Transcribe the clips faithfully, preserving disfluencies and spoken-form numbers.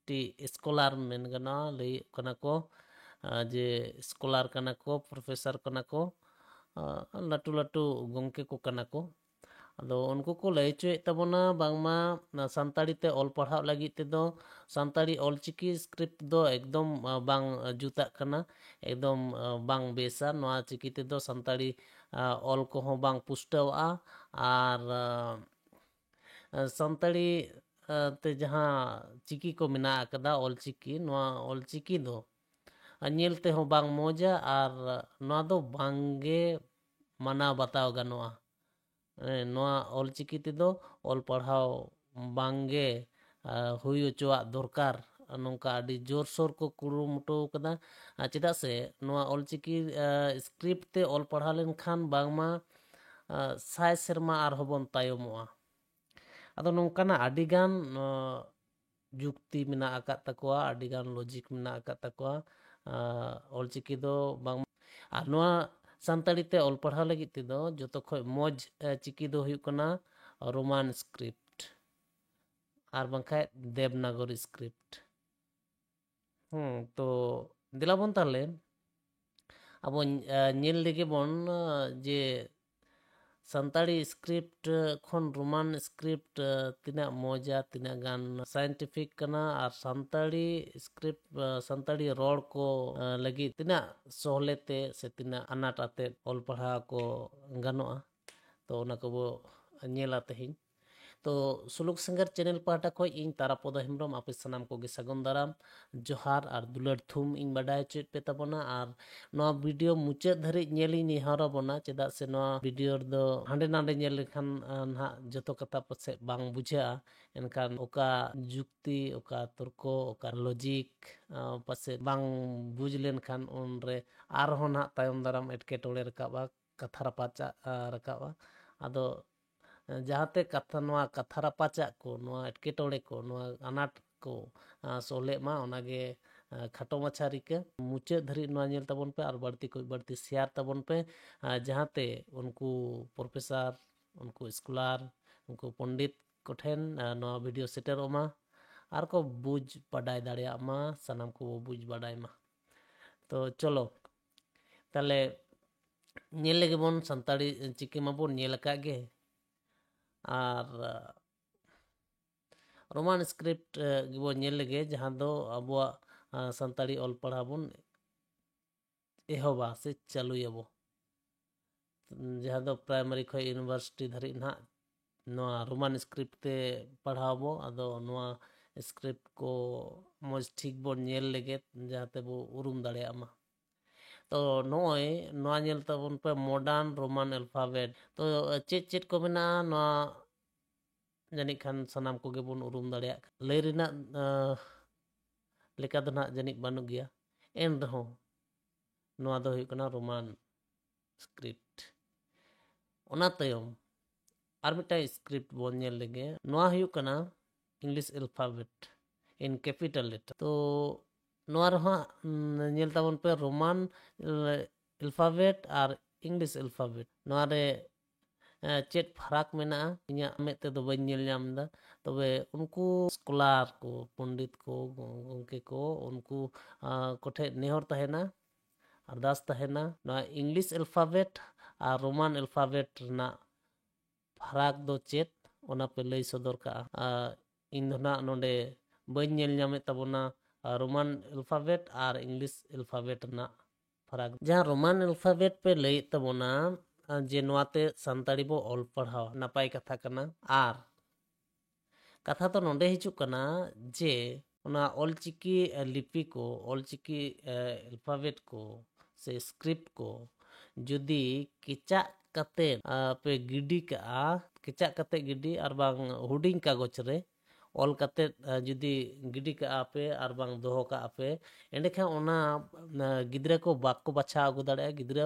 ᱢᱤᱫᱴᱤᱡ ᱥᱠᱚᱞᱟᱨ ᱢᱮᱱ ᱜᱟᱱᱚᱜᱼᱟ, ᱞᱟᱹᱭᱚᱜ ᱠᱟᱱᱟ ᱠᱚ, ᱟᱸ, ᱡᱮ ᱥᱠᱚᱞᱟᱨ ᱠᱟᱱᱟ ᱠᱚ, ᱯᱨᱚᱯᱷᱮᱥᱚᱨ ᱠᱟᱱᱟ ᱠᱚ, ᱟᱸ, ᱞᱟᱹᱴᱩ ᱞᱟᱹᱴᱩ ᱜᱚᱢᱠᱮ ᱠᱚ ᱠᱟᱱᱟ ᱠᱚ᱾ ᱟᱫᱚ ᱩᱱᱠᱩ ᱠᱚ ᱞᱟᱹᱭ ᱦᱚᱪᱚᱭᱮᱫ ᱛᱟᱵᱚᱱᱟ ᱵᱟᱝᱢᱟ ᱥᱟᱱᱛᱟᱲᱤ ᱛᱮ ᱚᱞ ᱯᱟᱲᱦᱟᱣ ᱞᱟᱹᱜᱤᱫ ᱛᱮᱫᱚ ᱥᱟᱱᱛᱟᱲᱤ ᱚᱞᱪᱤᱠᱤ ᱥᱠᱨᱤᱯᱴ ᱫᱚ ᱮᱠᱫᱚᱢ, ᱟᱸ, ᱵᱟᱝ ᱡᱩᱛᱟᱜ ᱠᱟᱱᱟ, ᱮᱠᱫᱚᱢ, ᱟᱸ, ᱵᱟᱝ ᱵᱮᱥᱟ᱾ ᱱᱚᱣᱟ ᱪᱤᱠᱤ ᱛᱮᱫᱚ ᱥᱟᱱᱛᱟᱲᱤ, ᱟᱸ, ᱚᱞ ᱠᱚᱦᱚᱸ ᱵᱟᱝ ᱯᱩᱥᱴᱟᱹᱣᱚᱜᱼᱟ᱾ ᱟᱨ, ᱟᱸ, ᱥᱟᱱᱛᱟᱲᱤ, ᱟᱸ, ᱛᱮ ᱡᱟᱦᱟᱸ ᱪᱤᱠᱤ ᱠᱚ ᱢᱮᱱᱟᱜ ᱟᱠᱟᱫᱟ, ᱚᱞᱪᱤᱠᱤ, ᱱᱚᱣᱟ ᱚᱞᱪᱤᱠᱤ ᱫᱚ ᱧᱮᱞ ᱛᱮᱦᱚᱸ ᱵᱟᱝ ᱢᱚᱡᱟ ᱟᱨ ᱱᱚᱣᱟ ᱫᱚ ᱵᱟᱝᱜᱮ ᱢᱟᱱᱟᱣ ᱵᱟᱛᱟᱣ ᱜᱟᱱᱚᱜᱼᱟ᱾ ᱮᱸ, ᱱᱚᱣᱟ ᱚᱞᱪᱤᱠᱤ ᱛᱮᱫᱚ ᱚᱞ ᱯᱟᱲᱦᱟᱣ ᱵᱟᱝᱜᱮ, ᱟᱸ, ᱦᱩᱭ ᱦᱚᱪᱚᱣᱟᱜ ᱫᱚᱨᱠᱟᱨ, ᱱᱚᱝᱠᱟ ᱟᱹᱰᱤ ᱡᱳᱨᱥᱳᱨ ᱠᱚ ᱠᱩᱨᱩᱢᱩᱴᱩ ᱟᱠᱟᱫᱟ᱾ ᱟᱨ ᱪᱮᱫᱟᱜ ᱥᱮ ᱱᱚᱣᱟ ᱚᱞᱪᱤᱠᱤ, ᱟᱸ, ᱥᱠᱨᱤᱯᱴ ᱛᱮ ᱚᱞ ᱯᱟᱲᱦᱟᱣ ᱞᱮᱱᱠᱷᱟᱱ ᱵᱟᱝᱢᱟ, ᱟᱸ, ᱥᱟᱭ ᱥᱮᱨᱢᱟ ᱟᱨᱦᱚᱸ ᱵᱚᱱ ᱛᱟᱭᱚᱢᱚᱜᱼᱟ᱾ ᱟᱫᱚ ᱱᱚᱝᱠᱟᱱᱟᱜ ᱟᱹᱰᱤᱜᱟᱱ, ᱟᱸ, ᱡᱩᱠᱛᱤ ᱢᱮᱱᱟᱜ ᱟᱠᱟᱫ ᱛᱟᱠᱚᱣᱟ, ᱟᱹᱰᱤᱜᱟᱱ ᱞᱚᱡᱤᱠ ᱢᱮᱱᱟᱜ ᱟᱠᱟᱫ ᱛᱟᱠᱚᱣᱟ᱾ ᱟᱸ, ᱚᱞᱪᱤᱠᱤ ᱫᱚ ᱵᱟᱝ, ᱟᱨ ᱱᱚᱣᱟ ᱥᱟᱱᱛᱟᱲᱤ ᱛᱮ ᱚᱞ ᱯᱟᱲᱦᱟᱣ ᱞᱟᱹᱜᱤᱫ ᱛᱮᱫᱚ ᱡᱚᱛᱚ ᱠᱷᱚᱡ ᱢᱚᱡᱽ, ᱮ, ᱪᱤᱠᱤ ᱫᱚ ᱦᱩᱭᱩᱜ ᱠᱟᱱᱟ ᱨᱳᱢᱟᱱ ᱥᱠᱨᱤᱯᱴ, ᱟᱨ ᱵᱟᱝᱠᱷᱟᱡ ᱫᱮᱵᱽᱱᱟᱜᱚᱨᱤ ᱥᱠᱨᱤᱯᱴ᱾ ᱦᱩᱸ, ᱛᱚ ᱫᱮᱞᱟ ᱵᱚᱱ ᱛᱟᱦᱞᱮ ᱟᱵᱚ, ᱮ, ᱧᱮᱞ ᱞᱮᱜᱮ ᱵᱚᱱ, ᱮ, ᱡᱮ ᱥᱟᱱᱛᱟᱲᱤ ᱥᱠᱨᱤᱯᱴ ᱠᱷᱚᱱ ᱨᱳᱢᱟᱱ ᱥᱠᱨᱤᱯᱴ, ᱮ, ᱛᱤᱱᱟᱹᱜ ᱢᱚᱡᱟ, ᱛᱤᱱᱟᱹᱜ ᱜᱟᱱ ᱥᱟᱭᱮᱱᱴᱤᱯᱷᱤᱠ ᱠᱟᱱᱟ, ᱟᱨ ᱥᱟᱱᱛᱟᱲᱤ ᱥᱠᱨᱤᱯᱴ, ᱮ, ᱥᱟᱱᱛᱟᱲᱤ ᱨᱚᱲ ᱠᱚ, ᱮ, ᱞᱟᱹᱜᱤᱫ ᱛᱤᱱᱟᱹᱜ ᱥᱚᱦᱞᱮ ᱛᱮ ᱥᱮ ᱛᱤᱱᱟᱹᱜ ᱟᱱᱟᱴ ᱟᱛᱮᱫ ᱚᱞ ᱯᱟᱲᱦᱟᱣ ᱠᱚ ᱜᱟᱱᱚᱜᱼᱟ᱾ ᱛᱚ ᱚᱱᱟ ᱠᱚᱵᱚ ᱧᱮᱞᱟ ᱛᱮᱦᱮᱧ᱾ ᱛᱚ ᱥᱩᱞᱩᱠ ᱥᱤᱝᱜᱟᱨ ᱪᱮᱱᱮᱞ ᱯᱟᱦᱴᱟ ᱠᱷᱚᱱ ᱤᱧ ᱛᱟᱨᱟᱯᱚᱫᱚ ᱦᱮᱢᱵᱨᱚᱢ ᱟᱯᱮ ᱥᱟᱱᱟᱢ ᱠᱚᱜᱮ ᱥᱟᱹᱜᱩᱱ ᱫᱟᱨᱟᱢ, ᱡᱚᱦᱟᱨ ᱟᱨ ᱫᱩᱞᱟᱹᱲ ᱛᱷᱩᱢ ᱤᱧ ᱵᱟᱰᱟᱭ ᱦᱚᱪᱚᱭᱮᱫ ᱯᱮ ᱛᱟᱵᱚᱱᱟ᱾ ᱟᱨ ᱱᱚᱣᱟ ᱵᱷᱤᱰᱤᱭᱳ ᱢᱩᱪᱟᱹᱫ ᱫᱷᱟᱹᱨᱤᱡ ᱧᱮᱞ ᱤᱧ ᱱᱮᱦᱚᱨ ᱟᱵᱚᱱᱟ, ᱪᱮᱫᱟᱜ ᱥᱮ ᱱᱚᱣᱟ ᱵᱷᱤᱰᱤᱭᱳ ᱨᱮᱫᱚ ᱦᱟᱸᱰᱮ ᱱᱟᱰᱮ ᱧᱮᱞ ᱞᱮᱠᱷᱟᱱ, ᱟᱸ, ᱱᱟᱦᱟᱜ ᱡᱚᱛᱚ ᱠᱟᱛᱷᱟ ᱯᱟᱥᱮᱡ ᱵᱟᱝ ᱵᱩᱡᱷᱟᱹᱜᱼᱟ᱾ ᱮᱱᱠᱷᱟᱱ ᱚᱠᱟ ᱡᱩᱠᱛᱤ, ᱚᱠᱟ ᱛᱚᱨᱠᱚ, ᱚᱠᱟ ᱞᱚᱡᱤᱠ, ᱟᱸ, ᱯᱟᱥᱮᱡ ᱵᱟᱝ ᱵᱩᱡᱽ ᱞᱮᱱᱠᱷᱟᱱ ᱩᱱᱨᱮ ᱟᱨᱦᱚᱸ ᱱᱟᱦᱟᱜ ᱛᱟᱭᱚᱢ ᱫᱟᱨᱟᱢ ᱮᱴᱠᱮᱴᱚᱬᱮ ᱨᱟᱠᱟᱵᱼᱟ, ᱠᱟᱛᱷᱟ ᱨᱟᱯᱟᱪᱟᱜ, ᱟᱸ, ᱨᱟᱠᱟᱵᱼᱟ᱾ ᱟᱫᱚ ᱡᱟᱦᱟᱸᱛᱮ ᱠᱟᱛᱷᱟ, ᱱᱚᱣᱟ ᱠᱟᱛᱷᱟ ᱨᱟᱯᱟᱪᱟᱜ ᱠᱚ, ᱱᱚᱣᱟ ᱮᱴᱠᱮᱴᱚᱬᱮ ᱠᱚ, ᱱᱚᱣᱟ ᱟᱱᱟᱴ ᱠᱚ, ᱟᱸ, ᱥᱚᱞᱦᱮᱜ ᱢᱟ, ᱚᱱᱟᱜᱮ, ᱟᱸ, ᱠᱷᱟᱴᱚ ᱢᱟᱪᱷᱟ ᱨᱤᱠᱟᱹ᱾ ᱢᱩᱪᱟᱹᱫ ᱫᱷᱟᱹᱨᱤᱡ ᱱᱚᱣᱟ ᱧᱮᱞ ᱛᱟᱵᱚᱱ ᱯᱮ ᱟᱨ ᱵᱟᱹᱲᱛᱤ ᱠᱷᱚᱱ ᱵᱟᱹᱲᱛᱤ ᱥᱮᱭᱟᱨ ᱛᱟᱵᱚᱱ ᱯᱮ, ᱟᱸ, ᱡᱟᱦᱟᱸᱛᱮ ᱩᱱᱠᱩ ᱯᱨᱚᱯᱷᱮᱥᱟᱨ, ᱩᱱᱠᱩ ᱥᱠᱚᱞᱟᱨ, ᱩᱱᱠᱩ ᱯᱚᱱᱰᱤᱛ ᱠᱚᱴᱷᱮᱱ, ᱟᱸ, ᱱᱚᱣᱟ ᱵᱷᱤᱰᱤᱭᱳ ᱥᱮᱴᱮᱨᱚᱜ ᱢᱟ᱾ ᱟᱨ ᱠᱚ ᱵᱩᱡᱽ ᱵᱟᱰᱟᱭ ᱫᱟᱲᱮᱭᱟᱜ ᱢᱟ, ᱥᱟᱱᱟᱢ ᱠᱚᱵᱚ ᱵᱩᱡᱽ ᱵᱟᱰᱟᱭ ᱢᱟ᱾ ᱛᱚ ᱪᱚᱞᱚ ᱛᱟᱦᱞᱮ ᱧᱮᱞ ᱞᱮᱜᱮ ᱵᱚᱱ, ᱥᱟᱱᱛᱟᱲᱤ ᱪᱤᱠᱤ ᱢᱟᱵᱚᱱ ᱧᱮᱞ ᱟᱠᱟᱫ ᱜᱮ, ᱟᱨ ᱨᱳᱢᱟᱱ ᱥᱠᱨᱤᱯᱴ ᱜᱮᱵᱚᱱ ᱧᱮᱞ ᱞᱮᱜᱮ, ᱡᱟᱦᱟᱸ ᱫᱚ ᱟᱵᱚᱣᱟᱜ ᱥᱟᱱᱛᱟᱲᱤ ᱚᱞ ᱯᱟᱲᱦᱟᱣ ᱵᱚᱱ ᱮᱦᱚᱵᱟ ᱥᱮ ᱪᱟᱹᱞᱩᱭᱟᱵᱚ, ᱡᱟᱦᱟᱸ ᱫᱚ ᱯᱨᱟᱭᱢᱟᱨᱤ ᱠᱷᱚᱱ ᱤᱭᱩᱱᱤᱵᱷᱟᱨᱥᱤᱴᱤ ᱫᱷᱟᱹᱨᱤᱡ ᱱᱟᱦᱟᱜ ᱱᱚᱣᱟ ᱨᱳᱢᱟᱱ ᱥᱠᱨᱤᱯᱴ ᱛᱮ ᱯᱟᱲᱦᱟᱣ ᱟᱵᱚ᱾ ᱟᱫᱚ ᱱᱚᱣᱟ ᱥᱠᱨᱤᱯᱴ ᱠᱚ ᱢᱚᱡᱽ ᱴᱷᱤᱠ ᱵᱚᱱ ᱧᱮᱞ ᱞᱮᱜᱮ, ᱡᱟᱦᱟᱸ ᱛᱮᱵᱚ ᱩᱨᱩᱢ ᱫᱟᱲᱮᱭᱟᱜ ᱢᱟ᱾ ᱛᱚ ᱱᱚᱜᱼᱚᱭ ᱱᱚᱣᱟ ᱧᱮᱞ ᱛᱟᱵᱚᱱ ᱯᱮ, ᱢᱚᱰᱟᱨᱱ ᱨᱳᱢᱟᱱ ᱟᱞᱯᱷᱟᱵᱮᱴ᱾ ᱛᱚ ᱪᱮᱫ ᱪᱮᱫ ᱠᱚ ᱢᱮᱱᱟᱜᱼᱟ, ᱱᱚᱣᱟ ᱡᱟᱹᱱᱤᱡ ᱠᱷᱟᱱ ᱥᱟᱱᱟᱢ ᱠᱚᱜᱮ ᱵᱚᱱ ᱩᱨᱩᱢ ᱫᱟᱲᱮᱭᱟᱜ ᱠᱟᱱᱟ᱾ ᱞᱟᱹᱭ ᱨᱮᱱᱟᱜ ᱞᱮᱠᱟ ᱫᱚ ᱱᱟᱦᱟᱜ ᱡᱟᱹᱱᱤᱡ ᱵᱟᱹᱱᱩᱜ ᱜᱮᱭᱟ, ᱮᱱ ᱨᱮᱦᱚᱸ ᱱᱚᱣᱟ ᱫᱚ ᱦᱩᱭᱩᱜ ᱠᱟᱱᱟ ᱨᱳᱢᱟᱱ ᱥᱠᱨᱤᱯᱴ᱾ ᱚᱱᱟ ᱛᱟᱭᱚᱢ ᱟᱨ ᱢᱤᱫᱴᱟᱝ ᱥᱠᱨᱤᱯᱴ ᱵᱚᱱ ᱧᱮᱞ ᱞᱮᱜᱮ᱾ ᱱᱚᱣᱟ ᱦᱩᱭᱩᱜ ᱠᱟᱱᱟ ᱤᱝᱞᱤᱥ ᱟᱞᱯᱷᱟᱵᱮᱴ ᱤᱱ ᱠᱮᱯᱤᱴᱟᱞ ᱞᱮᱴᱟᱨ᱾ ᱛᱚ ᱱᱚᱣᱟ ᱨᱮᱦᱚᱸ ᱧᱮᱞ ᱛᱟᱵᱚᱱ ᱯᱮ, ᱨᱳᱢᱟᱱ ᱟᱞᱯᱷᱟᱵᱮᱴ ᱟᱨ ᱤᱝᱞᱤᱥ ᱟᱞᱯᱷᱟᱵᱮᱴ᱾ ᱱᱚᱣᱟ ᱨᱮ ᱪᱮᱫ ᱯᱷᱟᱨᱟᱠ ᱢᱮᱱᱟᱜᱼᱟ, ᱤᱧᱟᱹᱜ ᱢᱮᱫ ᱛᱮᱫᱚ ᱵᱟᱹᱧ ᱧᱮᱞ ᱧᱟᱢ ᱮᱫᱟ᱾ ᱛᱚᱵᱮ ᱩᱱᱠᱩ ᱥᱠᱚᱞᱟᱨ ᱠᱚ, ᱯᱚᱱᱰᱤᱛ ᱠᱚ, ᱜᱚᱢᱠᱮ ᱠᱚ, ᱩᱱᱠᱩ ᱠᱚᱴᱷᱮᱱ ᱱᱮᱦᱚᱨ ᱛᱟᱦᱮᱱᱟ, ᱟᱨᱫᱟᱥ ᱛᱟᱦᱮᱱᱟ, ᱱᱚᱣᱟ ᱤᱝᱞᱤᱥ ᱟᱞᱯᱷᱟᱵᱮᱴ ᱟᱨ ᱨᱳᱢᱟᱱ ᱟᱞᱯᱷᱟᱵᱮᱴ ᱨᱮᱱᱟᱜ ᱯᱷᱟᱨᱟᱠ ᱫᱚ ᱪᱮᱫ, ᱚᱱᱟ ᱯᱮ ᱞᱟᱹᱭ ᱥᱚᱫᱚᱨ ᱠᱟᱜᱼᱟ᱾ ᱤᱧ ᱫᱚ ᱱᱟᱜ ᱱᱚᱰᱮ ᱵᱟᱹᱧ ᱧᱮᱞ ᱧᱟᱢᱮᱫ ᱛᱟᱵᱚᱱᱟ ᱨᱳᱢᱟᱱ ᱟᱞᱯᱷᱟᱵᱮᱴ ᱟᱨ ᱤᱝᱞᱤᱥ ᱟᱞᱯᱷᱟᱵᱮᱴ ᱨᱮᱱᱟᱜ ᱯᱷᱟᱨᱟᱠ᱾ ᱡᱟᱦᱟᱸ ᱨᱳᱢᱟᱱ ᱟᱞᱯᱷᱟᱵᱮᱴ ᱯᱮ ᱞᱟᱹᱭᱮᱫ ᱛᱟᱵᱚᱱᱟ, ᱡᱮ ᱱᱚᱣᱟᱛᱮ ᱥᱟᱱᱛᱟᱲᱤ ᱵᱚ ᱚᱞ ᱯᱟᱲᱦᱟᱣᱟ, ᱱᱟᱯᱟᱭ ᱠᱟᱛᱷᱟ ᱠᱟᱱᱟ᱾ ᱟᱨ ᱠᱟᱛᱷᱟ ᱫᱚ ᱱᱚᱰᱮ ᱦᱤᱡᱩᱜ ᱠᱟᱱᱟ ᱡᱮ ᱚᱱᱟ ᱚᱞᱪᱤᱠᱤ ᱞᱤᱯᱤ ᱠᱚ, ᱚᱞᱪᱤᱠᱤ ᱟᱞᱯᱷᱟᱵᱮᱴ ᱠᱚ ᱥᱮ ᱥᱠᱨᱤᱯᱴ ᱠᱚ ᱡᱩᱫᱤ ᱠᱮᱪᱟᱜ ᱠᱟᱛᱮ ᱯᱮ ᱜᱤᱰᱤ ᱠᱟᱜᱼᱟ, ᱠᱮᱪᱟᱜ ᱠᱟᱛᱮ ᱜᱤᱰᱤ ᱟᱨ ᱵᱟᱝ ᱦᱩᱰᱤᱧ ᱠᱟᱜᱚᱡᱽ ᱨᱮ ᱚᱞ ᱠᱟᱛᱮ ᱡᱩᱫᱤ ᱜᱤᱰᱤ ᱠᱟᱜᱼᱟ ᱯᱮ ᱟᱨ ᱵᱟᱝ ᱫᱚᱦᱚ ᱠᱟᱜᱼᱟ ᱯᱮ, ᱮᱸᱰᱮᱠᱷᱟᱱ ᱚᱱᱟ ᱜᱤᱫᱽᱨᱟᱹ ᱠᱚ ᱵᱟᱠᱚ ᱵᱟᱪᱷᱟᱣ ᱟᱹᱜᱩ ᱫᱟᱲᱮᱭᱟᱜᱼᱟ᱾ ᱜᱤᱫᱽᱨᱟᱹ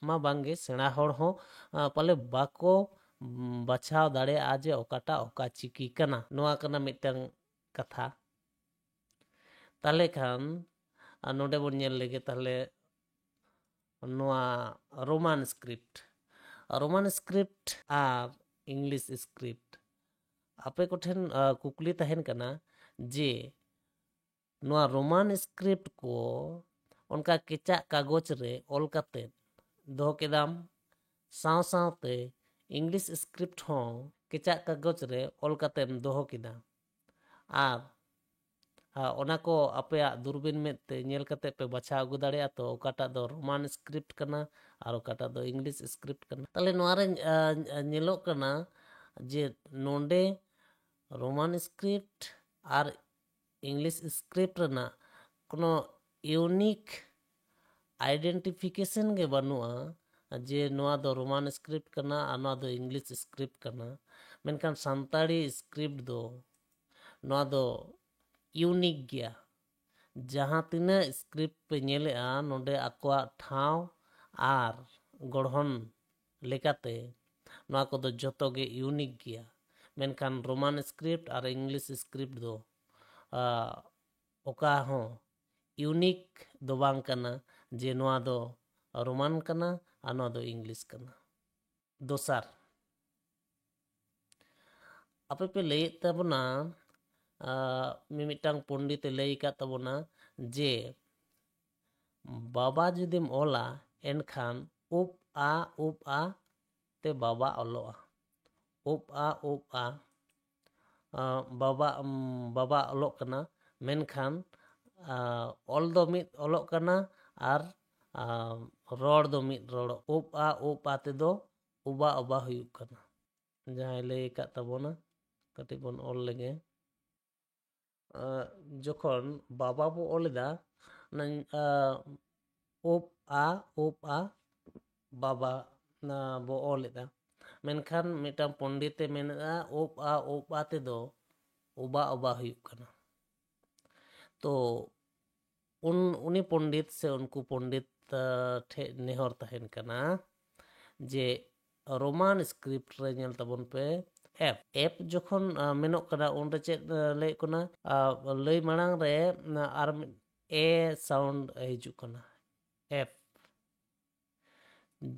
ᱢᱟ ᱵᱟᱝᱜᱮ, ᱥᱮᱬᱟ ᱦᱚᱲ ᱦᱚᱸ ᱯᱟᱞᱮ ᱵᱟᱠᱚ ᱵᱟᱪᱷᱟᱣ ᱫᱟᱲᱮᱭᱟᱜᱼᱟ ᱡᱮ ᱚᱠᱟᱴᱟᱜ ᱚᱠᱟ ᱪᱤᱠᱤ ᱠᱟᱱᱟ᱾ ᱱᱚᱣᱟ ᱠᱟᱱᱟ ᱢᱤᱫᱴᱟᱝ ᱠᱟᱛᱷᱟ᱾ ᱛᱟᱦᱞᱮ ᱠᱷᱟᱱ ᱱᱚᱰᱮ ᱵᱚᱱ ᱧᱮᱞ ᱞᱮᱜᱮ, ᱛᱟᱦᱞᱮ ᱱᱚᱣᱟ ᱨᱳᱢᱟᱱ ᱥᱠᱨᱤᱯᱴ, ᱨᱳᱢᱟᱱ ᱥᱠᱨᱤᱯᱴ ᱟᱨ ᱤᱝᱞᱤᱥ ᱥᱠᱨᱤᱯᱴ, ᱟᱯᱮ ᱠᱚᱴᱷᱮᱱ ᱠᱩᱠᱞᱤ ᱛᱟᱦᱮᱱ ᱠᱟᱱᱟ ᱡᱮ ᱱᱚᱣᱟ ᱨᱳᱢᱟᱱ ᱥᱠᱨᱤᱯᱴ ᱠᱚ ᱚᱱᱠᱟ ᱠᱮᱪᱟᱜ ᱠᱟᱜᱚᱡᱽ ᱨᱮ ᱚᱞ ᱠᱟᱛᱮ ᱫᱚᱦᱚ ᱠᱮᱫᱟᱢ, ᱥᱟᱶ ᱥᱟᱶᱛᱮ ᱤᱝᱞᱤᱥ ᱥᱠᱨᱤᱯᱴ ᱦᱚᱸ ᱠᱮᱪᱟᱜ ᱠᱟᱜᱚᱡᱽ ᱨᱮ ᱚᱞ ᱠᱟᱛᱮᱢ ᱫᱚᱦᱚ ᱠᱮᱫᱟ᱾ ᱟᱨ ᱟᱨ ᱚᱱᱟ ᱠᱚ ᱟᱯᱮᱭᱟᱜ ᱫᱩᱨᱵᱤᱱ ᱢᱮᱫ ᱛᱮ ᱧᱮᱞ ᱠᱟᱛᱮ ᱯᱮ ᱵᱟᱪᱷᱟᱣ ᱟᱹᱜᱩ ᱫᱟᱲᱮᱭᱟᱜᱼᱟ ᱛᱚ, ᱚᱠᱟᱴᱟᱜ ᱫᱚ ᱨᱳᱢᱟᱱ ᱥᱠᱨᱤᱯᱴ ᱠᱟᱱᱟ ᱟᱨ ᱚᱠᱟᱴᱟᱜ ᱫᱚ ᱤᱝᱞᱤᱥ ᱥᱠᱨᱤᱯᱴ ᱠᱟᱱᱟ᱾ ᱛᱟᱦᱞᱮ ᱱᱚᱣᱟ ᱨᱮ, ᱟ, ᱧᱮᱞᱚᱜ ᱠᱟᱱᱟ ᱡᱮ ᱱᱚᱰᱮ ᱨᱳᱢᱟᱱ ᱥᱠᱨᱤᱯᱴ ᱟᱨ ᱤᱝᱞᱤᱥ ᱥᱠᱨᱤᱯᱴ ᱨᱮᱱᱟᱜ ᱠᱳᱱᱳ ᱤᱭᱩᱱᱤᱠ ᱟᱭᱰᱮᱱᱴᱤᱯᱷᱤᱠᱮᱥᱚᱱ ᱜᱮ ᱵᱟᱹᱱᱩᱜᱼᱟ ᱡᱮ ᱱᱚᱣᱟ ᱫᱚ ᱨᱳᱢᱟᱱ ᱥᱠᱨᱤᱯᱴ ᱠᱟᱱᱟ ᱟᱨ ᱱᱚᱣᱟ ᱫᱚ ᱤᱝᱞᱤᱥ ᱥᱠᱨᱤᱯᱴ ᱠᱟᱱᱟ᱾ ᱢᱮᱱᱠᱷᱟᱱ ᱥᱟᱱᱛᱟᱲᱤ ᱥᱠᱨᱤᱯᱴ ᱫᱚ ᱱᱚᱣᱟ ᱫᱚ ᱤᱭᱩᱱᱤᱠ ᱜᱮᱭᱟ᱾ ᱡᱟᱦᱟᱸ ᱛᱤᱱᱟᱹᱜ ᱥᱠᱨᱤᱯᱴ ᱯᱮ ᱧᱮᱞᱮᱜᱼᱟ, ᱱᱚᱰᱮ ᱟᱠᱚᱣᱟᱜ ᱴᱷᱟᱶ ᱟᱨ ᱜᱚᱲᱦᱚᱱ ᱞᱮᱠᱟᱛᱮ ᱱᱚᱣᱟ ᱠᱚᱫᱚ ᱡᱚᱛᱚ ᱜᱮ ᱤᱭᱩᱱᱤᱠ ᱜᱮᱭᱟ᱾ ᱢᱮᱱᱠᱷᱟᱱ ᱨᱳᱢᱟᱱ ᱥᱠᱨᱤᱯᱴ ᱟᱨ ᱤᱝᱞᱤᱥ ᱥᱠᱨᱤᱯᱴ ᱫᱚ, ᱟ, ᱚᱠᱟ ᱦᱚᱸ ᱤᱭᱩᱱᱤᱠ ᱫᱚ ᱵᱟᱝ ᱠᱟᱱᱟ ᱡᱮ ᱱᱚᱣᱟ ᱫᱚ ᱨᱳᱢᱟᱱ ᱠᱟᱱᱟ ᱟᱨ ᱱᱚᱣᱟ ᱫᱚ ᱤᱝᱞᱤᱥ ᱠᱟᱱᱟ᱾ ᱫᱚᱥᱟᱨ, ᱟᱯᱮ ᱯᱮ ᱞᱟᱹᱭᱮᱫ ᱛᱟᱵᱚᱱᱟ, ᱟ, ᱢᱤᱢᱤᱫᱴᱟᱝ ᱯᱚᱱᱰᱤᱛ ᱮ ᱞᱟᱹᱭ ᱟᱠᱟᱫ ᱛᱟᱵᱚᱱᱟ ᱡᱮ ᱵᱟᱵᱟ ᱡᱩᱫᱤᱢ ᱚᱞᱟ, ᱮᱱᱠᱷᱟᱱ ᱩᱵ ᱟ, ᱩᱵ ᱟ ᱛᱮ ᱵᱟᱵᱟ ᱚᱞᱚᱜᱼᱟ᱾ ᱩᱵ ᱟ, ᱩᱵ ᱟ, ᱟ, ᱵᱟᱵᱟ, ᱩᱢ, ᱵᱟᱵᱟ ᱚᱞᱚᱜ ᱠᱟᱱᱟ, ᱢᱮᱱᱠᱷᱟᱱ, ᱟ, ᱚᱞ ᱫᱚ ᱢᱤᱫ ᱚᱞᱚᱜ ᱠᱟᱱᱟ ᱟᱨ, ᱟ, ᱨᱚᱲ ᱫᱚ ᱢᱤᱫ ᱨᱚᱲ᱾ ᱩᱵ ᱟ, ᱩᱵ ᱟ ᱛᱮᱫᱚ ᱩᱵᱟ, ᱩᱵᱟ ᱦᱩᱭᱩᱜ ᱠᱟᱱᱟ᱾ ᱡᱟᱦᱟᱸᱭ ᱞᱟᱹᱭ ᱟᱠᱟᱫ ᱛᱟᱵᱚᱱᱟ, ᱠᱟᱹᱴᱤᱡ ᱵᱚᱱ ᱚᱞ ᱞᱮᱜᱮ᱾ ᱟ, ᱡᱚᱠᱷᱚᱱ ᱵᱟᱵᱟ ᱵᱚ ᱚᱞ ᱮᱫᱟ, ᱚᱱᱟ, ᱟ, ᱩᱵ ᱟ, ᱩᱵ ᱟ, ᱵᱟᱵᱟ, ᱟ, ᱵᱚ ᱚᱞ ᱮᱫᱟ᱾ ᱢᱮᱱᱠᱷᱟᱱ ᱢᱤᱫᱴᱟᱝ ᱯᱚᱱᱰᱤᱛ ᱮ ᱢᱮᱱᱮᱫᱟ, ᱩᱵ ᱟ, ᱩᱵ ᱟ ᱛᱮᱫᱚ ᱩᱵᱟ, ᱩᱵᱟ ᱦᱩᱭᱩᱜ ᱠᱟᱱᱟ᱾ ᱛᱚ ᱩᱱ, ᱩᱱᱤ ᱯᱚᱱᱰᱤᱛ ᱥᱮ ᱩᱱᱠᱩ ᱯᱚᱱᱰᱤᱛ, ᱟ, ᱴᱷᱮᱡ ᱱᱮᱦᱚᱨ ᱛᱟᱦᱮᱱ ᱠᱟᱱᱟ ᱡᱮ ᱨᱳᱢᱟᱱ ᱥᱠᱨᱤᱯᱴ ᱨᱮ ᱧᱮᱞ ᱛᱟᱵᱚᱱ ᱯᱮ, ᱮᱯ᱾ ᱮᱯ ᱡᱚᱠᱷᱚᱱ, ᱟ, ᱢᱮᱱᱚᱜ ᱠᱟᱱᱟ, ᱩᱱᱨᱮ ᱪᱮᱫ, ᱟ, ᱞᱟᱹᱭᱚᱜ ᱠᱟᱱᱟ? ᱟ, ᱞᱟᱹᱭ ᱢᱟᱲᱟᱝ ᱨᱮ, ᱟ, ᱟᱨ ᱢᱤᱫ ᱮ ᱥᱟᱣᱩᱱᱰ ᱦᱤᱡᱩᱜ ᱠᱟᱱᱟ᱾ ᱮᱯ᱾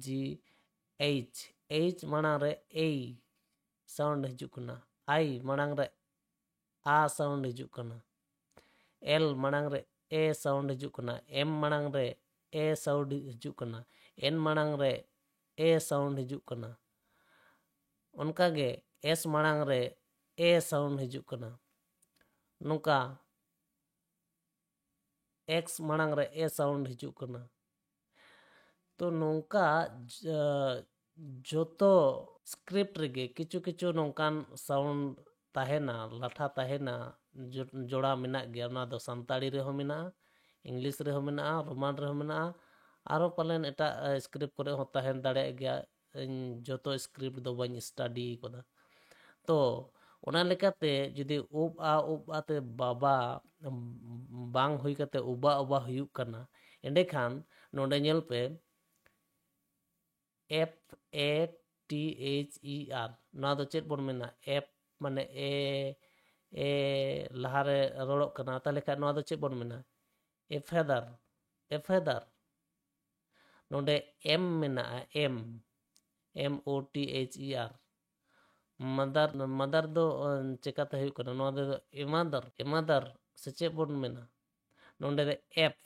ᱡᱤ ᱮᱭᱤᱪ, ᱮᱭᱤᱪ ᱢᱟᱲᱟᱝ ᱨᱮ ᱮᱭ ᱥᱟᱣᱩᱱᱰ ᱦᱤᱡᱩᱜ ᱠᱟᱱᱟ᱾ ᱟᱭ ᱢᱟᱲᱟᱝ ᱨᱮ ᱟ sound ᱦᱤᱡᱩᱜ ᱠᱟᱱᱟ᱾ L ᱢᱟᱲᱟᱝ ᱨᱮ A sound ᱦᱤᱡᱩᱜ ᱠᱟᱱᱟ᱾ M ᱢᱟᱲᱟᱝ ᱨᱮ A sound ᱦᱤᱡᱩᱜ ᱠᱟᱱᱟ᱾ N ᱢᱟᱲᱟᱝ ᱨᱮ A sound ᱦᱤᱡᱩᱜ ᱠᱟᱱᱟ᱾ ᱚᱱᱠᱟᱜᱮ S ᱢᱟᱲᱟᱝ ᱨᱮ A sound ᱦᱤᱡᱩᱜ ᱠᱟᱱᱟ᱾ ᱱᱚᱝᱠᱟ X ᱢᱟᱲᱟᱝ ᱨᱮ A sound ᱦᱤᱡᱩᱜ ᱠᱟᱱᱟ᱾ ᱛᱚ ᱱᱚᱝᱠᱟ ᱡ-, ᱡᱚᱛᱚ script ᱨᱮᱜᱮ ᱠᱤᱪᱷᱩ ᱠᱤᱪᱷᱩ ᱱᱚᱝᱠᱟᱱ sound ᱛᱟᱦᱮᱱᱟ, ᱞᱟᱴᱷᱟ ᱛᱟᱦᱮᱱᱟ, ᱡᱚ-, ᱡᱚᱲᱟ ᱢᱮᱱᱟᱜ ᱜᱮᱭᱟ᱾ ᱚᱱᱟ ᱫᱚ ᱥᱟᱱᱛᱟᱲᱤ ᱨᱮᱦᱚᱸ ᱢᱮᱱᱟᱜᱼᱟ, English ᱨᱮᱦᱚᱸ ᱢᱮᱱᱟᱜᱼᱟ, Roman ᱨᱮᱦᱚᱸ ᱢᱮᱱᱟᱜᱼᱟ, ᱟᱨᱚ ᱯᱟᱞᱮᱱ ᱮᱴᱟᱜ, ᱮ, script ᱠᱚᱨᱮ ᱦᱚᱸ ᱛᱟᱦᱮᱱ ᱫᱟᱲᱮᱭᱟᱜ ᱜᱮᱭᱟ᱾ ᱤᱧ ᱡᱚᱛᱚ script ᱫᱚ ᱵᱟᱹᱧ study ᱠᱟᱫᱟ᱾ ᱛᱚ ᱚᱱᱟ ᱞᱮᱠᱟᱛᱮ ᱡᱩᱫᱤ ᱩᱵ ᱟ ᱩᱵ ᱟ ᱛᱮ ᱵᱟᱵᱟ, ᱩᱢ, ᱵᱟᱝ ᱦᱩᱭ ᱠᱟᱛᱮ ᱩᱵᱟ ᱩᱵᱟ ᱦᱩᱭᱩᱜ ᱠᱟᱱᱟ, ᱮᱸᱰᱮᱠᱷᱟᱱ ᱱᱚᱰᱮ ᱧᱮᱞ ᱯᱮ, F A T H E R, ᱱᱚᱣᱟ ᱫᱚ ᱪᱮᱫ ᱵᱚᱱ ᱢᱮᱱᱟ? F ᱢᱟᱱᱮ A, A ᱞᱟᱦᱟᱨᱮ ᱨᱚᱲᱚᱜ ᱠᱟᱱᱟ, ᱛᱟᱦᱚᱞᱮ ᱠᱷᱟᱱ ᱱᱚᱣᱟ ᱫᱚ ᱪᱮᱫ ᱵᱚᱱ ᱢᱮᱱᱟ? A feather, a feather᱾ ᱱᱚᱰᱮ M ᱢᱮᱱᱟᱜᱼᱟ, M, M O T H E R᱾ Mother, mother ᱫᱚ, ᱚ, ᱪᱮᱠᱟᱛᱮ ᱦᱩᱭᱩᱜ ᱠᱟᱱᱟ? ᱱᱚᱣᱟ ᱫᱚ emother, emother ᱥᱮ ᱪᱮᱫ ᱵᱚᱱ ᱢᱮᱱᱟ? ᱱᱚᱰᱮ ᱫᱚ F,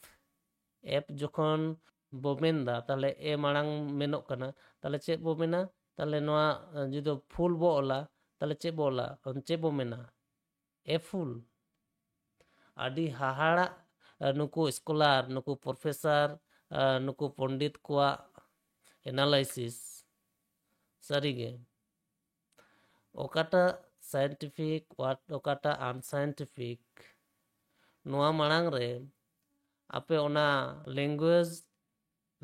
F ᱡᱚᱠᱷᱚᱱ ᱵᱚ ᱢᱮᱱᱫᱟ, ᱛᱟᱦᱞᱮ A ᱢᱟᱲᱟᱝ ᱢᱮᱱᱚᱜ ᱠᱟᱱᱟ, ᱛᱟᱦᱞᱮ ᱪᱮᱫ ᱵᱚ ᱢᱮᱱᱟ? ᱛᱟᱦᱞᱮ ᱱᱚᱣᱟ, ᱚ, ᱡᱩᱫᱤ full ᱵᱚ ᱚᱞᱟ, ᱛᱟᱦᱞᱮ ᱪᱮᱫ ᱵᱚ ᱚᱞᱟ? ᱪᱮᱫ ᱵᱚ ᱢᱮᱱᱟ? A fool᱾ ᱟᱹᱰᱤ ᱦᱟᱦᱟᱲᱟᱜ, ᱟ, ᱱᱩᱠᱩ scholar, ᱱᱩᱠᱩ professor, ᱟ, ᱱᱩᱠᱩ ᱯᱚᱱᱰᱤᱛ ᱠᱚᱣᱟᱜ analysis᱾ ᱥᱟᱹᱨᱤᱜᱮ, ᱚᱠᱟᱴᱟᱜ scientific, what-, ᱚᱠᱟᱴᱟᱜ unscientific, ᱱᱚᱣᱟ ᱢᱟᱲᱟᱝ ᱨᱮ ᱟᱯᱮ ᱚᱱᱟ language,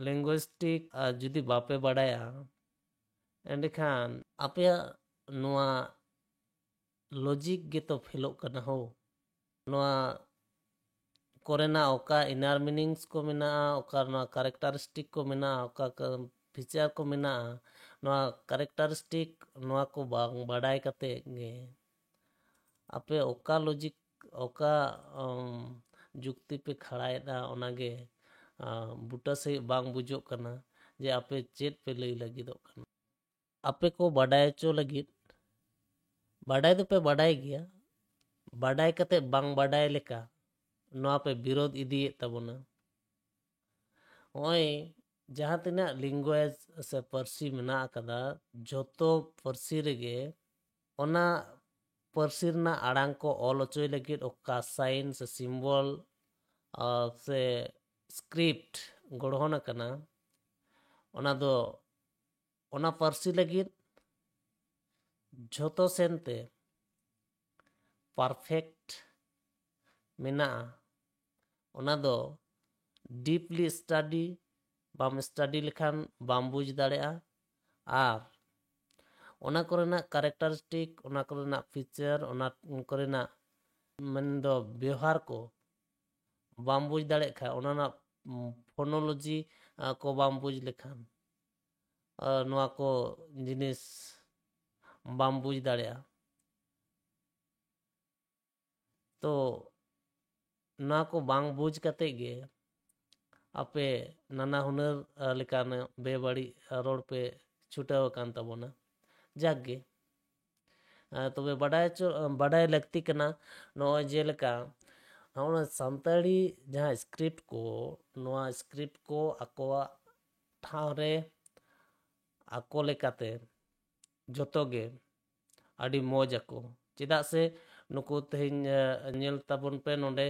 linguistic, ᱟ, ᱡᱩᱫᱤ ᱵᱟᱯᱮ ᱵᱟᱰᱟᱭᱟ, ᱮᱸᱰᱮᱠᱷᱟᱱ ᱟᱯᱮᱭᱟᱜ ᱱᱚᱣᱟ logic ᱜᱮᱛᱚ ᱯᱷᱮᱞᱚᱜ ᱠᱟᱱᱟ ᱦᱳ᱾ ᱱᱚᱣᱟ ᱠᱚᱨᱮᱱᱟᱜ ᱚᱠᱟ inner meanings ᱠᱚ ᱢᱮᱱᱟᱜᱼᱟ, ᱚᱠᱟ ᱱᱚᱣᱟ characteristic ᱠᱚ ᱢᱮᱱᱟᱜᱼᱟ, ᱚᱠᱟ ᱠᱟ-, feature ᱠᱚ ᱢᱮᱱᱟᱜᱼᱟ, ᱱᱚᱣᱟ characteristic, ᱱᱚᱣᱟ ᱠᱚ ᱵᱟᱝ ᱵᱟᱰᱟᱭ ᱠᱟᱛᱮ ᱜᱮ ᱟᱯᱮ ᱚᱠᱟ logic, ᱚᱠᱟ, ᱩᱢ, ᱡᱩᱠᱛᱤ ᱯᱮ ᱠᱷᱟᱲᱟᱭᱮᱫᱟ, ᱚᱱᱟᱜᱮ, ᱟ, ᱵᱩᱴᱟᱹ ᱥᱟᱺᱦᱤᱡ ᱵᱟᱝ ᱵᱩᱡᱩᱜ ᱠᱟᱱᱟ ᱡᱮ ᱟᱯᱮ ᱪᱮᱫ ᱯᱮ ᱞᱟᱹᱭ ᱞᱟᱹᱜᱤᱫᱚᱜ ᱠᱟᱱᱟ᱾ ᱟᱯᱮ ᱠᱚ ᱵᱟᱰᱟᱭ ᱦᱚᱪᱚ ᱞᱟᱹᱜᱤᱫ, ᱵᱟᱰᱟᱭ ᱫᱚᱯᱮ ᱵᱟᱰᱟᱭ ᱜᱮᱭᱟ, ᱵᱟᱰᱟᱭ ᱠᱟᱛᱮ ᱵᱟᱝ ᱵᱟᱰᱟᱭ ᱞᱮᱠᱟ ᱱᱚᱣᱟ ᱯᱮ ᱵᱤᱨᱳᱫᱷ ᱤᱫᱤᱭᱮᱫ ᱛᱟᱵᱚᱱᱟ᱾ ᱱᱚᱜᱼᱚᱭ ᱡᱟᱦᱟᱸ ᱛᱤᱱᱟᱹᱜ language ᱥᱮ ᱯᱟᱹᱨᱥᱤ ᱢᱮᱱᱟᱜ ᱟᱠᱟᱫᱟ, ᱡᱷᱚᱛᱚ ᱯᱟᱹᱨᱥᱤ ᱨᱮᱜᱮ ᱚᱱᱟ ᱯᱟᱹᱨᱥᱤ ᱨᱮᱱᱟᱜ ᱟᱲᱟᱝ ᱠᱚ ᱚᱞ ᱦᱚᱪᱚᱭ ᱞᱟᱹᱜᱤᱫ ᱚᱠᱟ sign ᱥᱮ symbol, ᱟᱨ ᱥᱮ script ᱜᱚᱲᱦᱚᱱ ᱟᱠᱟᱱᱟ, ᱚᱱᱟ ᱫᱚ ᱚᱱᱟ ᱯᱟᱹᱨᱥᱤ ᱞᱟᱹᱜᱤᱫ ᱡᱷᱚᱛᱚ ᱥᱮᱱᱛᱮ perfect ᱢᱮᱱᱟᱜᱼᱟ᱾ ᱚᱱᱟ ᱫᱚ deeply study, ᱵᱟᱢ study ᱞᱮᱠᱷᱟᱱ ᱵᱟᱢ ᱵᱩᱡᱽ ᱫᱟᱲᱮᱭᱟᱜᱼᱟ᱾ ᱟᱨ ᱚᱱᱟ ᱠᱚᱨᱮᱱᱟᱜ characteristic, ᱚᱱᱟ ᱠᱚᱨᱮᱱᱟᱜ feature, ᱚᱱᱟ ᱠᱚᱨᱮᱱᱟᱜ ᱢᱮᱱᱫᱚ ᱵᱮᱣᱦᱟᱨ ᱠᱚ ᱵᱟᱢ ᱵᱩᱡᱽ ᱫᱟᱲᱮᱭᱟᱜ ᱠᱷᱟᱱ, ᱚᱱᱟ ᱨᱮᱱᱟᱜ phonology ᱠᱚ ᱵᱟᱢ ᱵᱩᱡᱽ ᱞᱮᱠᱷᱟᱱ, ᱱᱚᱣᱟ ᱠᱚ ᱡᱤᱱᱤᱥ ᱵᱟᱢ ᱵᱩᱡᱽ ᱫᱟᱲᱮᱭᱟᱜᱼᱟ᱾ ᱛᱚ ᱱᱚᱣᱟ ᱠᱚ ᱵᱟᱝ ᱵᱩᱡᱽ ᱠᱟᱛᱮ ᱜᱮ ᱟᱯᱮ ᱱᱟᱱᱟ ᱦᱩᱱᱟᱹᱨ ᱞᱮᱠᱟᱱᱟᱜ ᱵᱮᱵᱟᱹᱲᱤᱡ ᱨᱚᱲ ᱯᱮ ᱪᱷᱩᱴᱟᱹᱣ ᱟᱠᱟᱱ ᱛᱟᱵᱚᱱᱟ᱾ ᱡᱟᱠ ᱜᱮ, ᱛᱚᱵᱮ ᱵᱟᱰᱟᱭ ᱦᱚᱪᱚ, ᱵᱟᱰᱟᱭ ᱞᱟᱹᱠᱛᱤ ᱠᱟᱱᱟ, ᱱᱚᱜᱼᱚᱭ ᱡᱮᱞᱮᱠᱟ ᱱᱚᱜᱼᱚᱭ ᱥᱟᱱᱛᱟᱲᱤ ᱡᱟᱦᱟᱸ script ᱠᱚ, ᱱᱚᱣᱟ script ᱠᱚ ᱟᱠᱚᱣᱟᱜ ᱴᱷᱟᱶ ᱨᱮ ᱟᱠᱚ ᱞᱮᱠᱟᱛᱮ ᱡᱚᱛᱚ ᱜᱮ ᱟᱹᱰᱤ ᱢᱚᱡᱽ ᱟᱠᱚ᱾ ᱪᱮᱫᱟᱜ ᱥᱮ ᱱᱩᱠᱩ ᱛᱮᱦᱮᱧ, ᱮ, ᱧᱮᱞ ᱛᱟᱵᱚᱱ ᱯᱮ ᱱᱚᱰᱮ